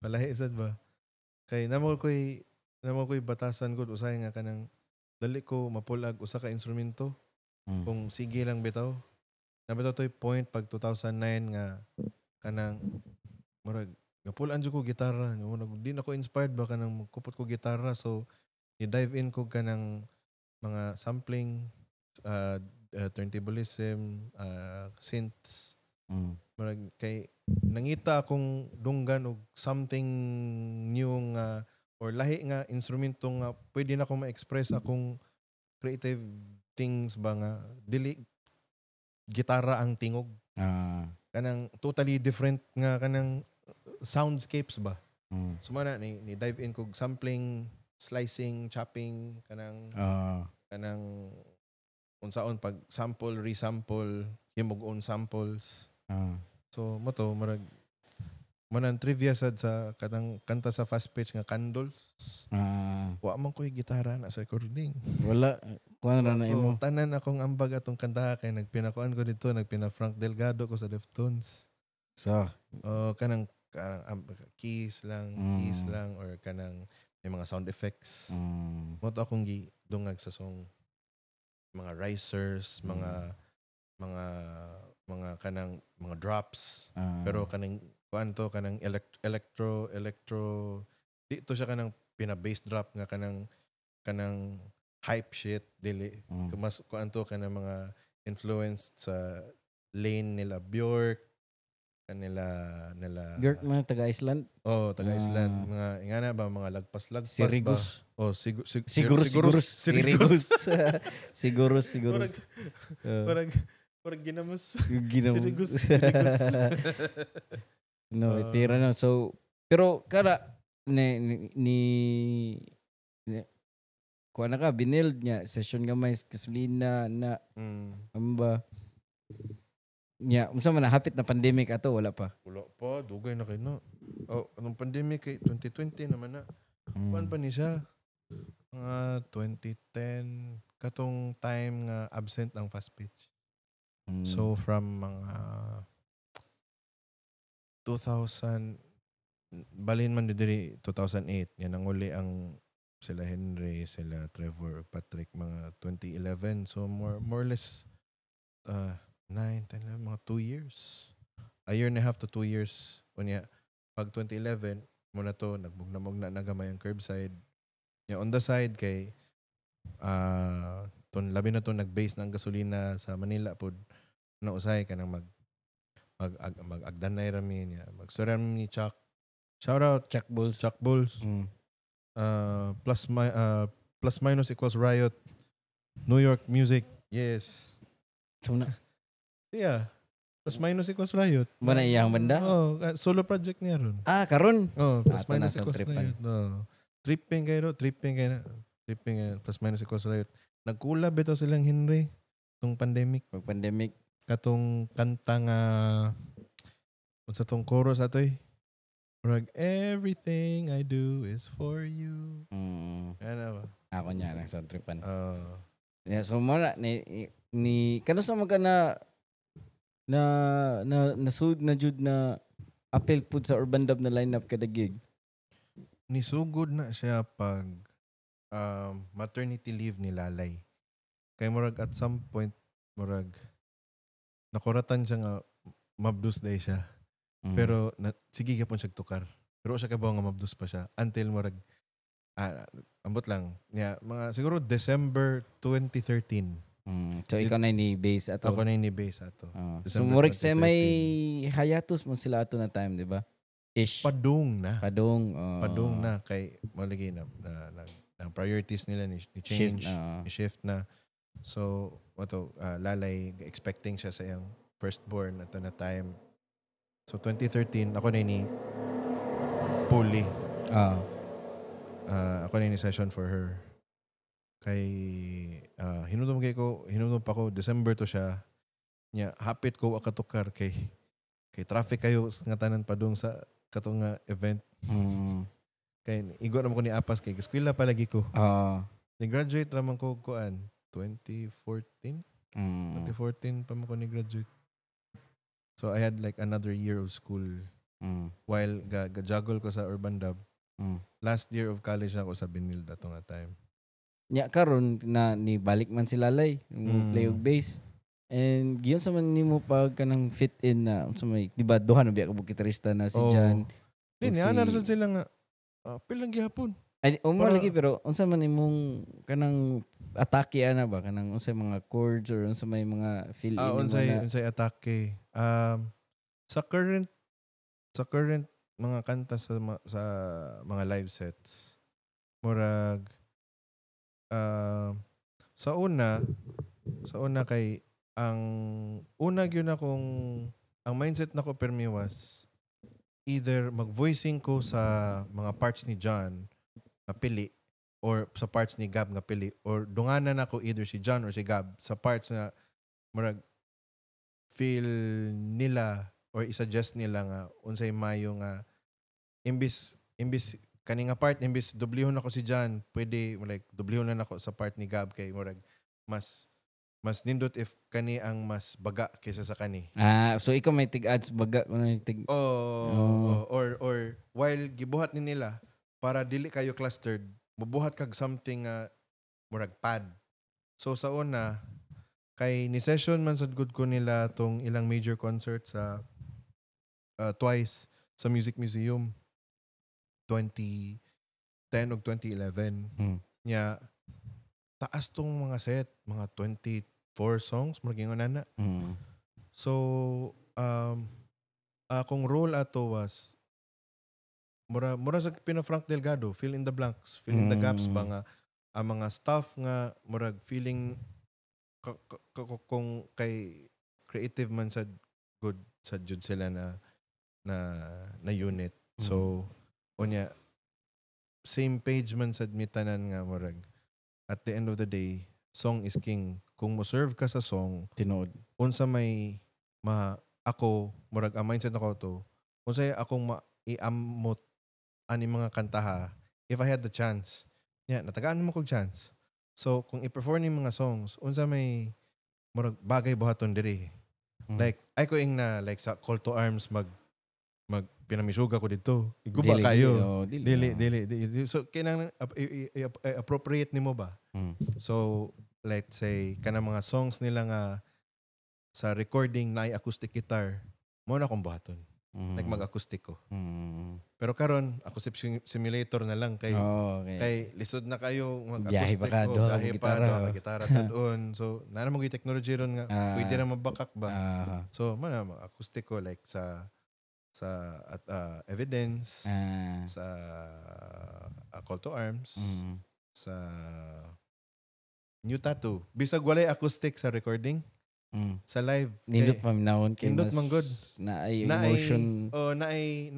Palahi sad ba? Kay namo ko'y batasan gud usahay nga kanang dali ko mapulag usa ka instrumento kung sige lang bitaw. Nabitaw to'y point pag 2009 nga kanang murag napulaan jud ko gitara. Murag di na ko inspired ba kanang kupot ko gitara so ni-dive in ko kanang mga sampling, turntablism, synths. Murag kay nangita akong dunggan og something new nga or lahi nga instrumento nga pwede na ko ma-express akong creative things ba nga dili gitara ang tingog, kanang totally different nga kanang soundscapes ba. So mana ni dive in kog sampling, slicing, chopping, kanang kanang unsaon pag sample, resample, himog own samples. So mo to murag manang trivia sad sa kanang kanta sa Fast Pitch nga "Candles." Wa man ko'y gitara na sa recording. Wala. Kuan ra na imo. So, tanan akong ambag atong kantaha kay nagpinakuan ko dito, nagpina Frank Delgado ko sa Deftones. So, Oh, kanang keys lang, keys lang or kanang may mga sound effects. Mo to akong gidungag sa song, mga risers, mga kanang mga drops. Pero kanang kuan to kanang electro di to siya kanang pina bass drop nga kanang hype shit dili. Mas kuan to kanang mga influenced sa lane nila Bjork, Kanila nila. Björk man taga Iceland. Oh, taga Iceland. Ah. Mga ingana ba, mga lagpas-lagpas ba? Sirigus. Oh, Sigurus, Sigurus. Sigurus. Sirigus. Sigurus, Sigurus. Murag murag ginamos. Ginamos. Sirigus, Sirigus. No, Ah. tira na. So, pero kada ni kuha na ka, binild niya, session gamay, gasolina na, amba. Nya, unsa man na hapit na pandemic ato, wala pa? Wala pa, dugay na kay na. Oh, anong pandemic kay 2020 naman na. Kuan pa ni siya. Mga 2010 katong time nga absent ang fast pitch. So from mga 2000, balhin man diri 2008 yan ang uli ang sila Henry, sila Trevor, Patrick mga 2011. So more or less 9, 10, 11, mga 2 years. A year and a half to 2 years. Unya pag 2011 mo na to nagbugna-mugna na gamay ang curbside. Ya, on the side kay ton labi na to nag-base ng gasolina sa Manila pod na usahay ka nang mag agdanay rami niya. Magstorya rami ni Chuck. Shout out Chuck Bulls. Chuck Bulls. Plus minus equals riot. New York music. Yes. So na, Yeah. Plus minus equals riot. ba na iyang banda? Oh, solo project niya ron. Ah, karon. Oh, plus Ah, ito na minus sa equals tripan. riot. No. Tripping kayo, no? Tripping kayo na. Tripping kayo. Plus minus equals riot. Nag-collab ito silang Henry tong pandemic. Pag pandemic. Katong kanta nga unsa tong chorus atoy? Murag everything I do is for you. Ano ba? Ako niya nang sa tripan. Oh. Yeah, so mo na ni kano sa mga na nasud na jud na appeal pud sa Urban Dub na lineup kada gig? Nisugod na siya pag maternity leave ni Lalay. Kay murag at some point murag nakuratan siya nga mabdus day siya. Pero na, sige gyapon siya tukar. Pero siya kabaw nga mabdus pa siya until murag ambot lang niya mga siguro December 2013. So ikaw na ni base ato. Ako na ni base ato. So December murag sa may 2013. hiatus mo sila ato na time, di ba? Ish. Padung na. Padung. Padung na kay malagi na priorities nila ni change. Shift, ah. Ni shift na. So, ato Lalay expecting siya sa iyang firstborn ato na time. So 2013 ako na ni Puli. Ako na ni session for her. Kay hinumdum kay ko, hinumdum pa ko December to siya. Nya hapit ko akatukar kay traffic kayo nga tanan padung sa katong nga event. Kay igo naman ko ni Apas kay eskwela pa lagi ko. Ni graduate raman ko kuan 2014. 2014 pa man ko ni graduate. So I had like another year of school while ga juggle ko sa Urban Dub. Last year of college na ako sa Benilde ato nga time. Nya karon na ni balik man si Lalay, mo play og bass. And giyon sa man nimo pag kanang fit in na unsa may, di ba, duha na biya ka gitarista na si Oh. Jan. Di Ug ni ana ra sad sila nga pilang gihapon. Ay, umo lagi, pero unsa man imong kanang atake ana ba, kanang unsa mga chords or unsa may mga fill in nimo Unsay na unsay atake. Sa current mga kanta sa mga live sets, murag sa una kay ang una gyud akong ang mindset nako permi was either mag-voicing ko sa mga parts ni John nga pili or sa parts ni Gab nga pili or dunganan ako either si John or si Gab sa parts na murag feel nila or i-suggest nila nga unsay mayo nga imbis kani nga part, imbis doblehon ako si John, pwede like doblehon na nako sa part ni Gab kay murag mas nindot if kani ang mas baga kaysa sa kani. Ah, so ikaw may tig-ads baga kuno tig Oh, Oh. or while gibuhat ni nila para dili kayo clustered, mubuhat kag something nga murag pad. So sa una kay ni session man sad gud ko nila tong ilang major concert sa twice sa Music Museum 2010 ug 2011. Nya taas tong mga set, mga 24 songs, murag ingon ana. So, Akong role ato was mura sa pina Frank Delgado, fill in the blanks, fill in the gaps ba nga ang mga staff nga murag feeling kung kay creative man sa good sa jud sila na unit. So unya same page man sad mi tanan nga murag at the end of the day, song is king. Kung mo serve ka sa song, Tinuod. Unsa may ma ako murag ang mindset nako to, unsay akong ma iamot ani mga kantaha if I had the chance. Nya natagaan mo kog chance, so kung i-perform ni mga songs, unsa may murag bagay buhaton diri. Like ay ko ing na like sa Call to Arms, mag pinamisuga ko dito, iguba Dili, kayo. Oh, dili. Dili. Oh. Dili, dili. So kinahanglan appropriate nimo ba. So, let's say, kanang mga songs nila nga sa recording na acoustic guitar, mo na akong buhaton. Like mag-acoustic ko. Pero karon acoustic simulator na lang kay Oh, okay. kay lisod na kayo Biyahe pa mag-acoustic. ka, Oh, duha ka biyahe pa, gitara. duha ka gitara tad-on. So, naa mo technology ron nga pwede na mabakak ba. So, mo na acoustic ko like sa at Evidence, sa Call to Arms, sa New Tattoo. Bisag walay acoustic sa recording, sa live. Nindot kay, paminawon kay nindot mas man gud. Na ay emotion. Oh, naay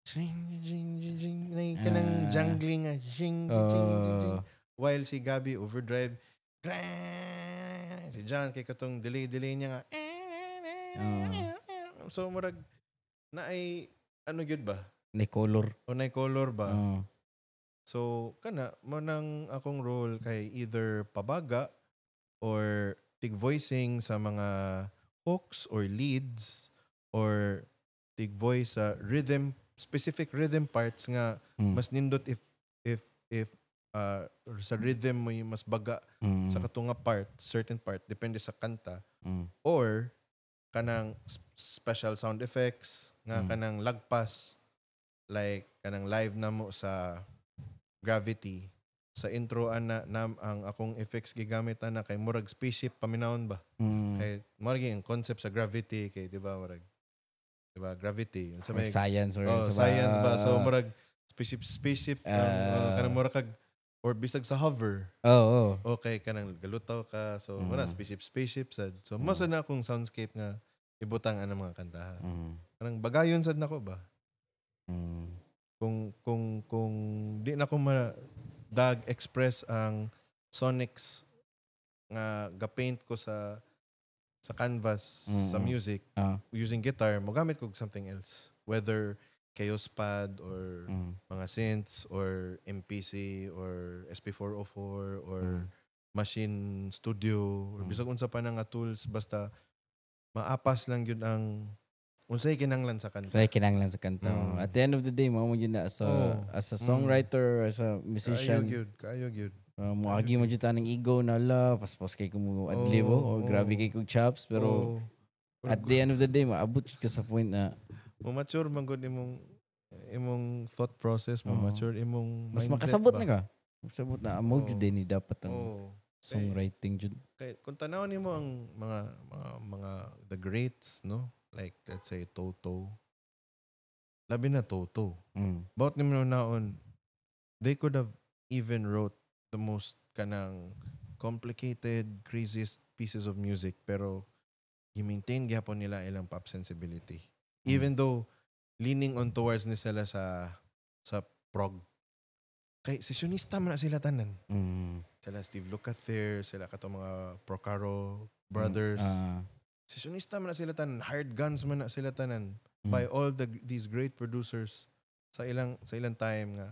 jing jing jing jing, naay kanang jangling nga jing jing jing jing. Oh. While si Gabby overdrive, grrrr, si John kay katong delay delay niya nga. So murag naay ano gyud ba? Ni color. O naay color ba? Oh. So kana mo nang akong role kay either pabaga or tig voicing sa mga hooks or leads or tig voice sa rhythm, specific rhythm parts nga mas nindot if sa rhythm mo yung mas baga sa katunga part, certain part, depende sa kanta, or kanang special sound effects nga kanang lagpas, like kanang live na mo sa Gravity, sa intro ana nam ang akong effects gigamit ana kay murag spaceship paminawon ba, kay murag ang concept sa Gravity kay di ba murag, di ba, gravity sa Or may science or oh, sa science ba, so murag spaceship spaceship Ah. kanang murag kag or bisag sa Hover. Oh. Okay, kanang galutaw ka, so muna spaceship spaceship sad, so mo sad na akong soundscape nga ibutang ang mga kantaha, kanang bagayon sad nako ba. Kung di na ko ma dag express ang sonics nga ga-paint ko sa canvas sa music using guitar, mogamit ko og something else, whether Kaoss Pad or mga synths or MPC or SP404 or Maschine Studio or bisag unsa pa na nga tools, basta maapas lang yun ang unsay kinanglan sa kanta. Sa kinanglan sa kanta. At the end of the day, mao mo yun na as a, as a songwriter, as a Kaayo musician, gyud, kaayo gyud. Moagi mo jud tanang ego na ala, paspas kay ko mo adlib Oh, oh, or grabe kay kog chops, pero at the end of the day, maabot jud ka sa point na Mo mature man gud imong thought process, mo mature imong mas mindset makasabot ba? na ka. Makasabot na amo jud din ni dapat ang songwriting jud. Kay kung tan-awon nimo ang mga the greats, no? Like let's say Toto. Labi na Toto. About nimo naon, they could have even wrote the most kanang complicated, craziest pieces of music, pero i-maintain gihapon nila ilang pop sensibility. Even though leaning on towards ni sila sa prog. Kay sessionista man na sila tanan. Sila Steve Lukather, sila katong mga Porcaro Brothers. Sessionista man na sila tanan, hired guns man na sila tanan by all these great producers sa ilang time nga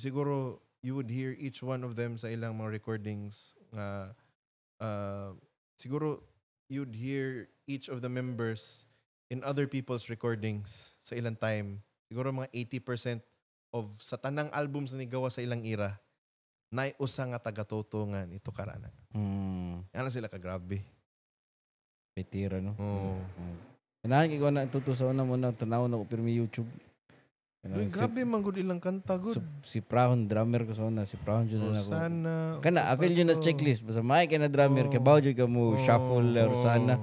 siguro you would hear each one of them sa ilang mga recordings nga siguro you'd hear each of the members in other people's recordings sa ilang time, siguro mga 80% of sa tanang albums na nigawa sa ilang era, naay usa nga taga-Toto nga ito karana. Ano sila ka grabe. Petira, no? Oo. Kailangan kay ko na tuto sa una mo na tanaw na ko pirmi YouTube. Uy, Kanang grabe man gud ilang kanta gud. Si Prahon drummer ko sa una, si Prahon jud na ako. Rosana. Kana unsa apil pa yun na to? checklist basta may ka na drummer Oo. kay bawo jud ka mo Oo, shuffle oo. Rosana.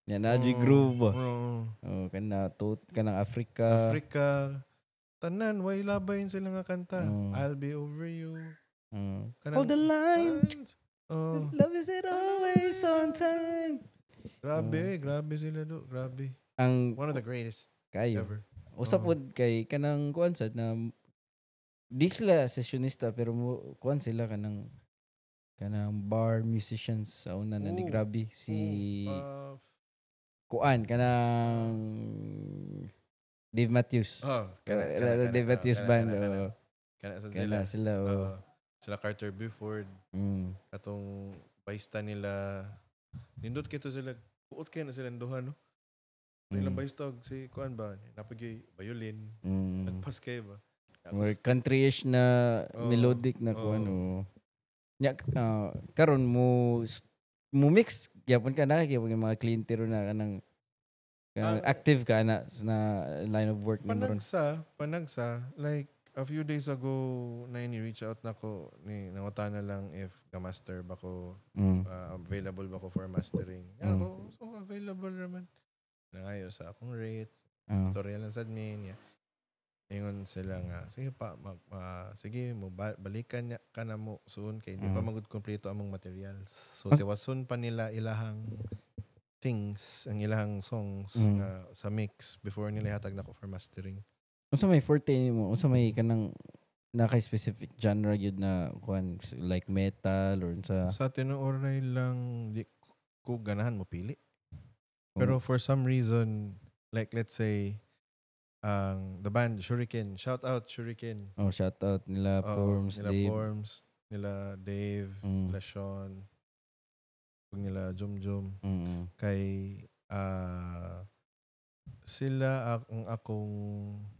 Nya na groove ba. Oo. Oh, kana to kanang Africa. Africa. Tanan, way labayin sila nga kanta. Mm. "I'll Be Over You." Hold the line. Oh, Love is it always on time. Grabe, eh, grabe sila do. Grabe. Ang One of the greatest kayo. Ever. Usa Oo. pod kay kanang kuan sad na di sila sessionista pero mo kuan sila kanang bar musicians sa una na ni grabe si kuan kanang Dave Matthews. Oh, kana, kana, kana, Dave oh, Matthews kana, Band. kana, kana. Oh. Kana sad sila. Kana sila. Oh. Oo. Sila Carter Beauford, katong bassista nila. Nindot kito sila. Buot kayo na sila duha, no? Ilang bassista og si kuan ba? Napagay violin. Nagpas kayo ba? More country-ish na Oo. melodic na kuan, oh. Nya karon mo mix gyapon ka na gyapon yung mga kliyente ro na kanang active ka na line of work nimo ron. Panagsa, like a few days ago na ini-reach out na ko ni nangutana lang if ga-master ba ko, available ba ko for mastering. Ako, so available naman. Nangayo sa akong rates, storya lang sa admin. Yeah. Ingon sila nga, sige pa, sige mo, balikan niya ka na mo soon kay di pa magud kompleto among materials. So tiwason pa nila ilahang things, ang ilahang songs nga sa mix before nila ihatag nako for mastering. Unsa may forte nimo? Unsa may kanang na kay specific genre gyud na kuan, like metal or unsa? Sa tinuoray lang, di ko ganahan mo pili. Pero for some reason, like let's say, ang the band Shuriken, shout out Shuriken. Oh, shout out nila Oo, Forms, nila Dave. Forms, nila Dave, nila Sean, ug nila Jum Jum. Kay sila ang akong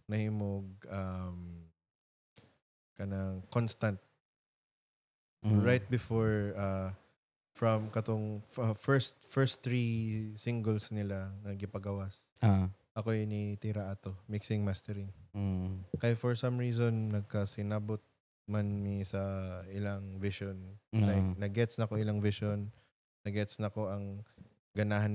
nahimog kanang constant right before from katong first three singles nila nga gipagawas. Ako yun ni Tira ato, mixing, mastering. Kay for some reason nagkasinabot man mi sa ilang vision. Like nagets na ko ilang vision, nagets na ko ang ganahan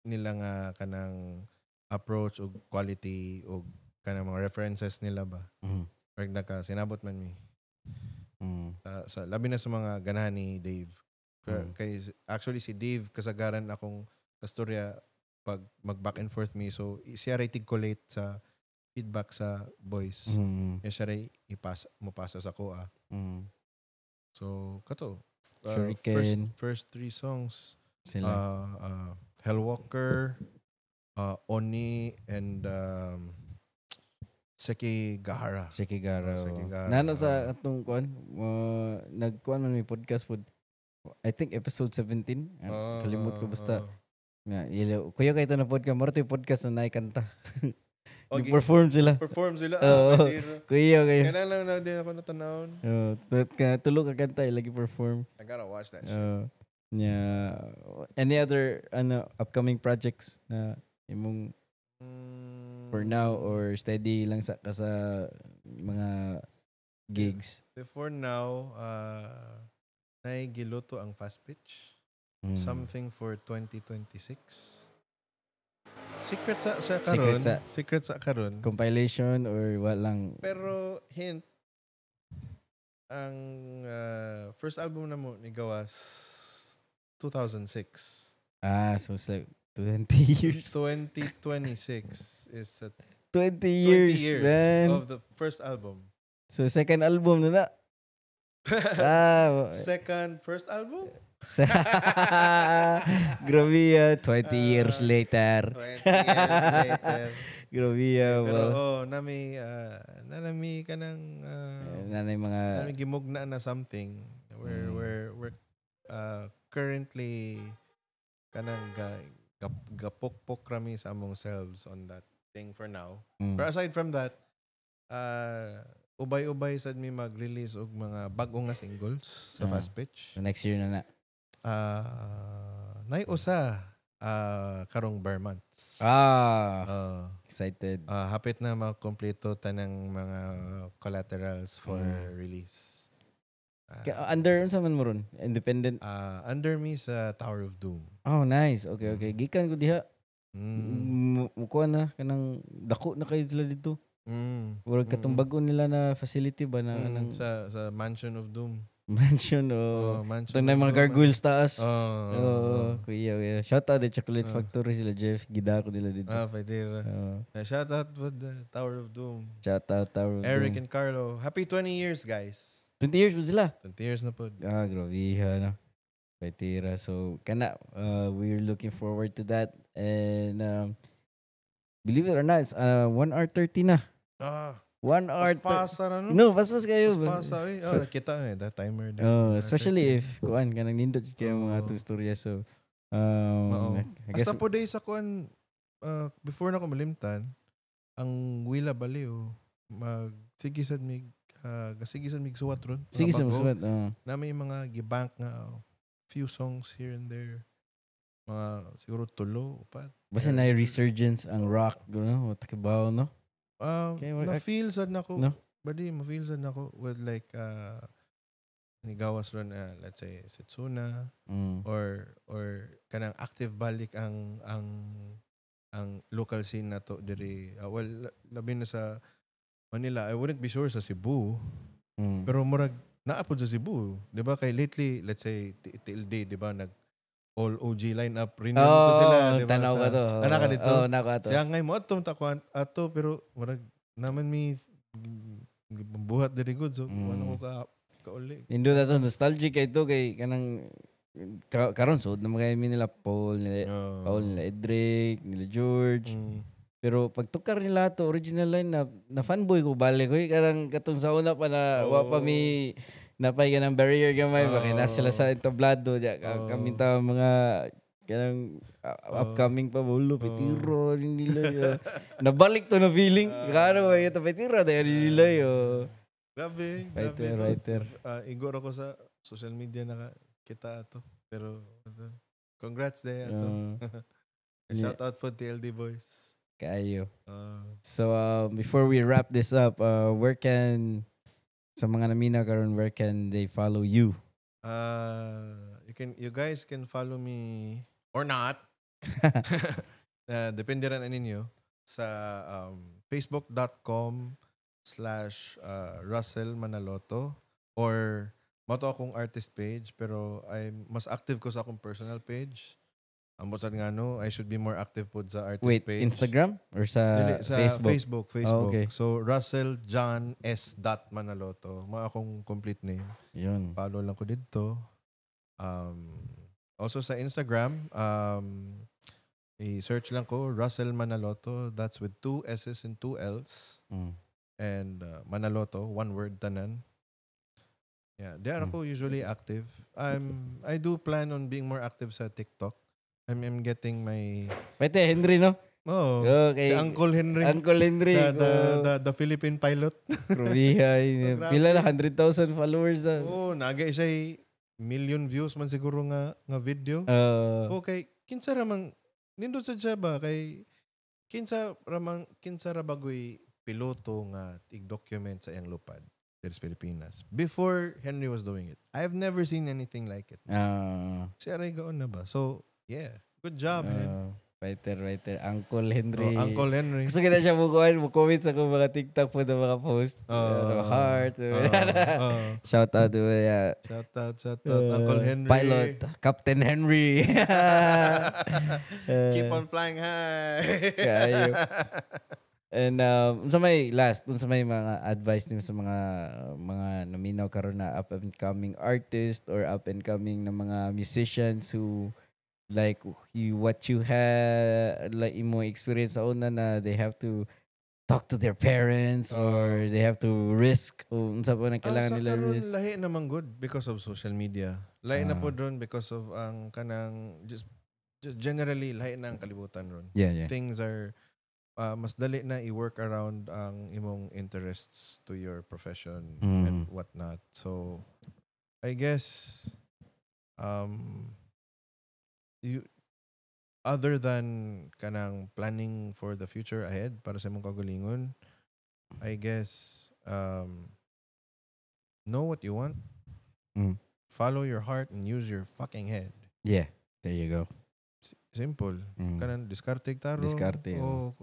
nila nga kanang approach og quality og kanang mga references nila ba. Like nagkasinabot man mi sa labi na sa mga ganahan ni Dave. Kay actually si Dave kasagaran akong kastorya pag mag back and forth mi, so siya ray tig-collate sa feedback sa boys. Ya siya ray ipasa mopasa sa ko ah. So kato Shuriken. first three songs Sila. Hellwalker, Oni and Sekigahara. Sekigahara. Oh, Sekigahara. Nano sa atong kuan, nagkuan man may podcast pod. I think episode 17. Kalimot ko basta. Nga, ilo, kuya kay ito na podcast, maro to yung podcast na naikanta. Okay. Perform sila. Perform sila. Oo. Ah, tira. Kuya kayo. Kailan lang na din ako natanawon. Oh, tulo ka kanta, eh, lagi perform. I gotta watch that shit. Yeah. Any other ano upcoming projects na imong for now or steady lang sa ka sa mga gigs? For now, naigiluto ang fast pitch. Something for 2026. Secret sa karon. Secret sa. Secret sa karon. Compilation or walang Pero hint, ang first album na mo ni Gawas 2006. Ah, so it's like 20 years. 2026 is a 20 20 years, years man. of the first album. So second album na na. Ah, Second first album? Grabe, 20 years later. 20 years later. Grabe, Pero well, oh, nami kanang nanay mga nami gimugna na something. We're we're currently kanang gapokpok rami sa among selves on that thing for now. Pero aside from that, ubay-ubay sad mi mag-release og mga bag-o nga singles sa Fast Pitch. So next year na na. Nay usa karong ber months. Ah, excited. Hapit na makompleto tanang mga collaterals for release. Under unsa man mo ron? Independent? Under me sa Tower of Doom. Oh, nice. Okay. Gikan ko diha. Mukuha na kanang dako na kayo sila dito. Murag katong bag-o nila na facility ba na kanang Sa Mansion of Doom. Mansion o Oh, Mansion itong na of mga Doom. gargoyles taas. Oh, Oh, kuya, kuya. Shout out the Chocolate Factory sila Jeff. Gida ko nila dito. Ah, pwede. Oh, Shout out with the Tower of Doom. Shout out Tower of Eric Doom. And Carlo. Happy 20 years, guys. 20 years po sila. 20 years na po. Ah, grabe no. Paitira. So, kana, we're looking forward to that. And, believe it or not, it's 1 hour 30 na. Ah, 1 hour 30. Paspasa na, no? No, paspas kayo. Paspasa, eh. Oh, So- nakita na eh, that timer. Din. Oh, especially if kuan kanang nindot jud kayo mga Oo. atong istorya. So, Oo. I guess Basta po day sa kuan, before na ko malimtan, ang Wila Baliw, mag, sige sad mig, sige sad mig suwat ron. Mga Sige sa bago. musuwat. Oh. Na may mga gibank nga few songs here and there. Mga siguro tulo, upat. Basta na resurgence ang rock, no? Takibaw, no? Okay, well, Na-feel sad nako. No? Badi, ma-feel sad nako with like, nigawas ron, let's say, Setsuna, or kanang active balik ang local scene nato diri. Well, labi na sa Manila. I wouldn't be sure sa Cebu, pero murag naa pod sa Cebu, di ba? Kay lately, let's say TLD, di ba, nag all OG lineup reunion Oh, to sila, di ba? Tanaw ka to. Ana ka dito? Oh, nako ato. Siya ngay mo ato takuan ato, pero murag naman mi buhat diri good, so ano ko ka kauli. Nindot ato, nostalgic kay to, kay kanang karon sud na mga nila Paul, nila Oh. Paul, nila Edric, nila George. Pero pag tukar nila ato original line na, na fanboy ko balik ko karang katong sa una pa na wa pa mi napay ka ng barrier gamay ba kay na sila sa entablado diya kami ta mga kanang upcoming pa bulo petiro rin nila yo. Nabalik to na feeling kano ba ito petiro dahil nila yo. Grabe, grabe Writer, to. writer. Igor ako sa social media naka kita ato. Pero ato, congrats day ato. Shout out po TLD boys. Kayo. So before we wrap this up, where can sa mga namina karon, where can they follow you? You guys can follow me or not. Depende rin ninyo sa facebook.com/Russell Manaloto or mato akong artist page, pero I'm mas active ko sa akong personal page. Ambot sad nga no, I should be more active pod sa artist Wait, page. Instagram or sa, Dili, sa Facebook? Facebook, Facebook. Oh, okay. So Russell John S. dot Manaloto. Mga akong complete name. Yun. Follow lang ko dito. Also sa Instagram, i-search lang ko Russell Manaloto. That's with two S's and two L's. And Manaloto, one word tanan. Yeah, there ako usually active. I do plan on being more active sa TikTok. I'm getting my Pwede, Henry, no? Oh, Okay. si Uncle Henry. Uncle Henry. The Philippine pilot. Krubiha. Grabe. Pila na, 100,000 followers na. Oh, naga siya million views man siguro nga video. Okay, kinsa ramang nindot sa siya ba kay kinsa ra bagoy piloto nga ig-document sa iyang lupad diri sa Pilipinas before Henry was doing it. I've never seen anything like it. Si Aray gaon na ba? So, yeah. Good job, Hen. Writer, writer. Uncle Henry. Oh, Uncle Henry. Gusto ko na siya mukuhan. Mo-comment sa akong mga TikTok po na mga post. Heart. Shout out to, yeah. Shout out, shout out, Uncle Henry. Pilot, Captain Henry. Keep on flying high. Kayo. And sa may last, dun sa may mga advice niyo sa mga naminaw karon na up and coming artist or up and coming na mga musicians who like you, what you had, like imo experience sa una na they have to talk to their parents or they have to risk o unsa pa na kailangan Ang sa nila karon, risk. lahi naman good because of social media. Lahi na po doon because of ang kanang just generally lahi na ang kalibutan ron. Things are mas dali na i-work around ang imong interests to your profession and whatnot. So I guess you other than kanang planning for the future ahead para sa imong kagalingon, I guess know what you want. Follow your heart and use your fucking head. Yeah. There you go. Simple. Kanang diskarte tarong. Diskarte. Oh,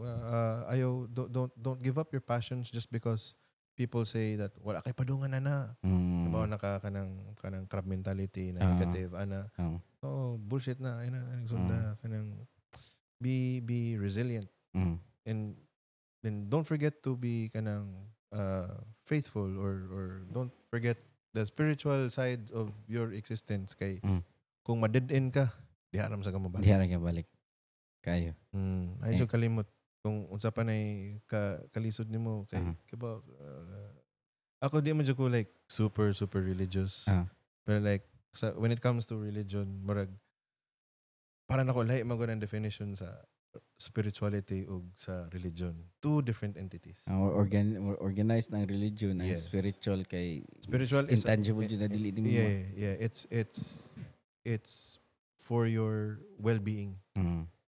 ayaw, don't give up your passions just because people say that wala kay padungan na na. Diba naka kanang crab mentality na negative ana. Oh, bullshit na ay na sunda kanang be resilient and then don't forget to be kanang faithful or don't forget the spiritual side of your existence kay kung ma-dead end ka, diha ra sa ka mabalik. Diha ra ka balik. Kayo. Ay Eh. so kalimot kung unsa pa nay ka kalisod nimo kay kay ba, ako di man jud ko like super super religious. Pero like sa when it comes to religion, murag para nako lahi man gud ang definition sa spirituality ug sa religion. Two different entities. Ang or organized ng religion ang spiritual kay Spiritual is intangible jud na dili nimo. Yeah. It's for your well-being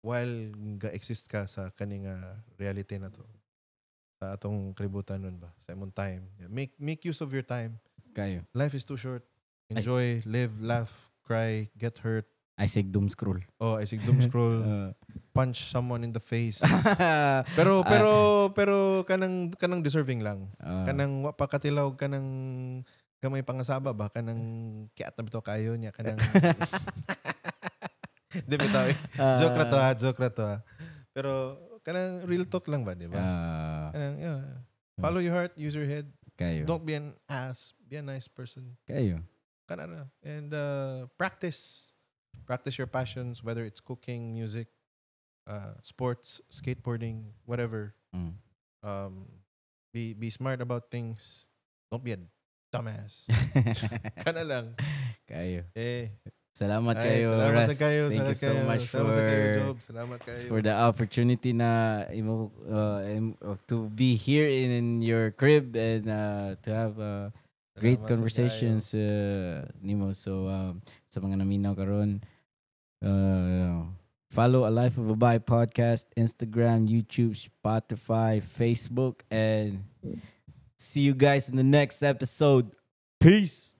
while ga-exist ka sa kaning reality na to. Sa atong kalibutan nun ba? Sa imong time. Yeah. Make use of your time. Kayo. Life is too short. Enjoy, live, laugh, cry, get hurt. Ay sig doom scroll. Oh, ay sig doom scroll, punch someone in the face. Pero pero pero kanang deserving lang. Kanang wa pa katilaw, kanang gamay pangasaba ba, kanang kiat na bitaw kayo niya, kanang di bitaw eh. Joke ra to ha, joke ra to ha. Pero kanang real talk lang ba, di ba? Kanang, yeah. Follow your heart, use your head. Kayo. Don't be an ass, be a nice person. Kayo. Kana na. And practice. Practice your passions, whether it's cooking, music, sports, skateboarding, whatever. Be smart about things. Don't be a dumbass. Kana lang. Kayo. Eh. Salamat Ay, kayo, salamat Ras. sa kayo. Thank you Salamat so kayo. much Salamat for sa kayo, Job. Salamat kayo. For the opportunity na imo to be here in your crib and to have great Salamat sa conversations nimo. So sa mga naminaw karon, follow A Life of a Bai podcast, Instagram, YouTube, Spotify, Facebook, and see you guys in the next episode. Peace.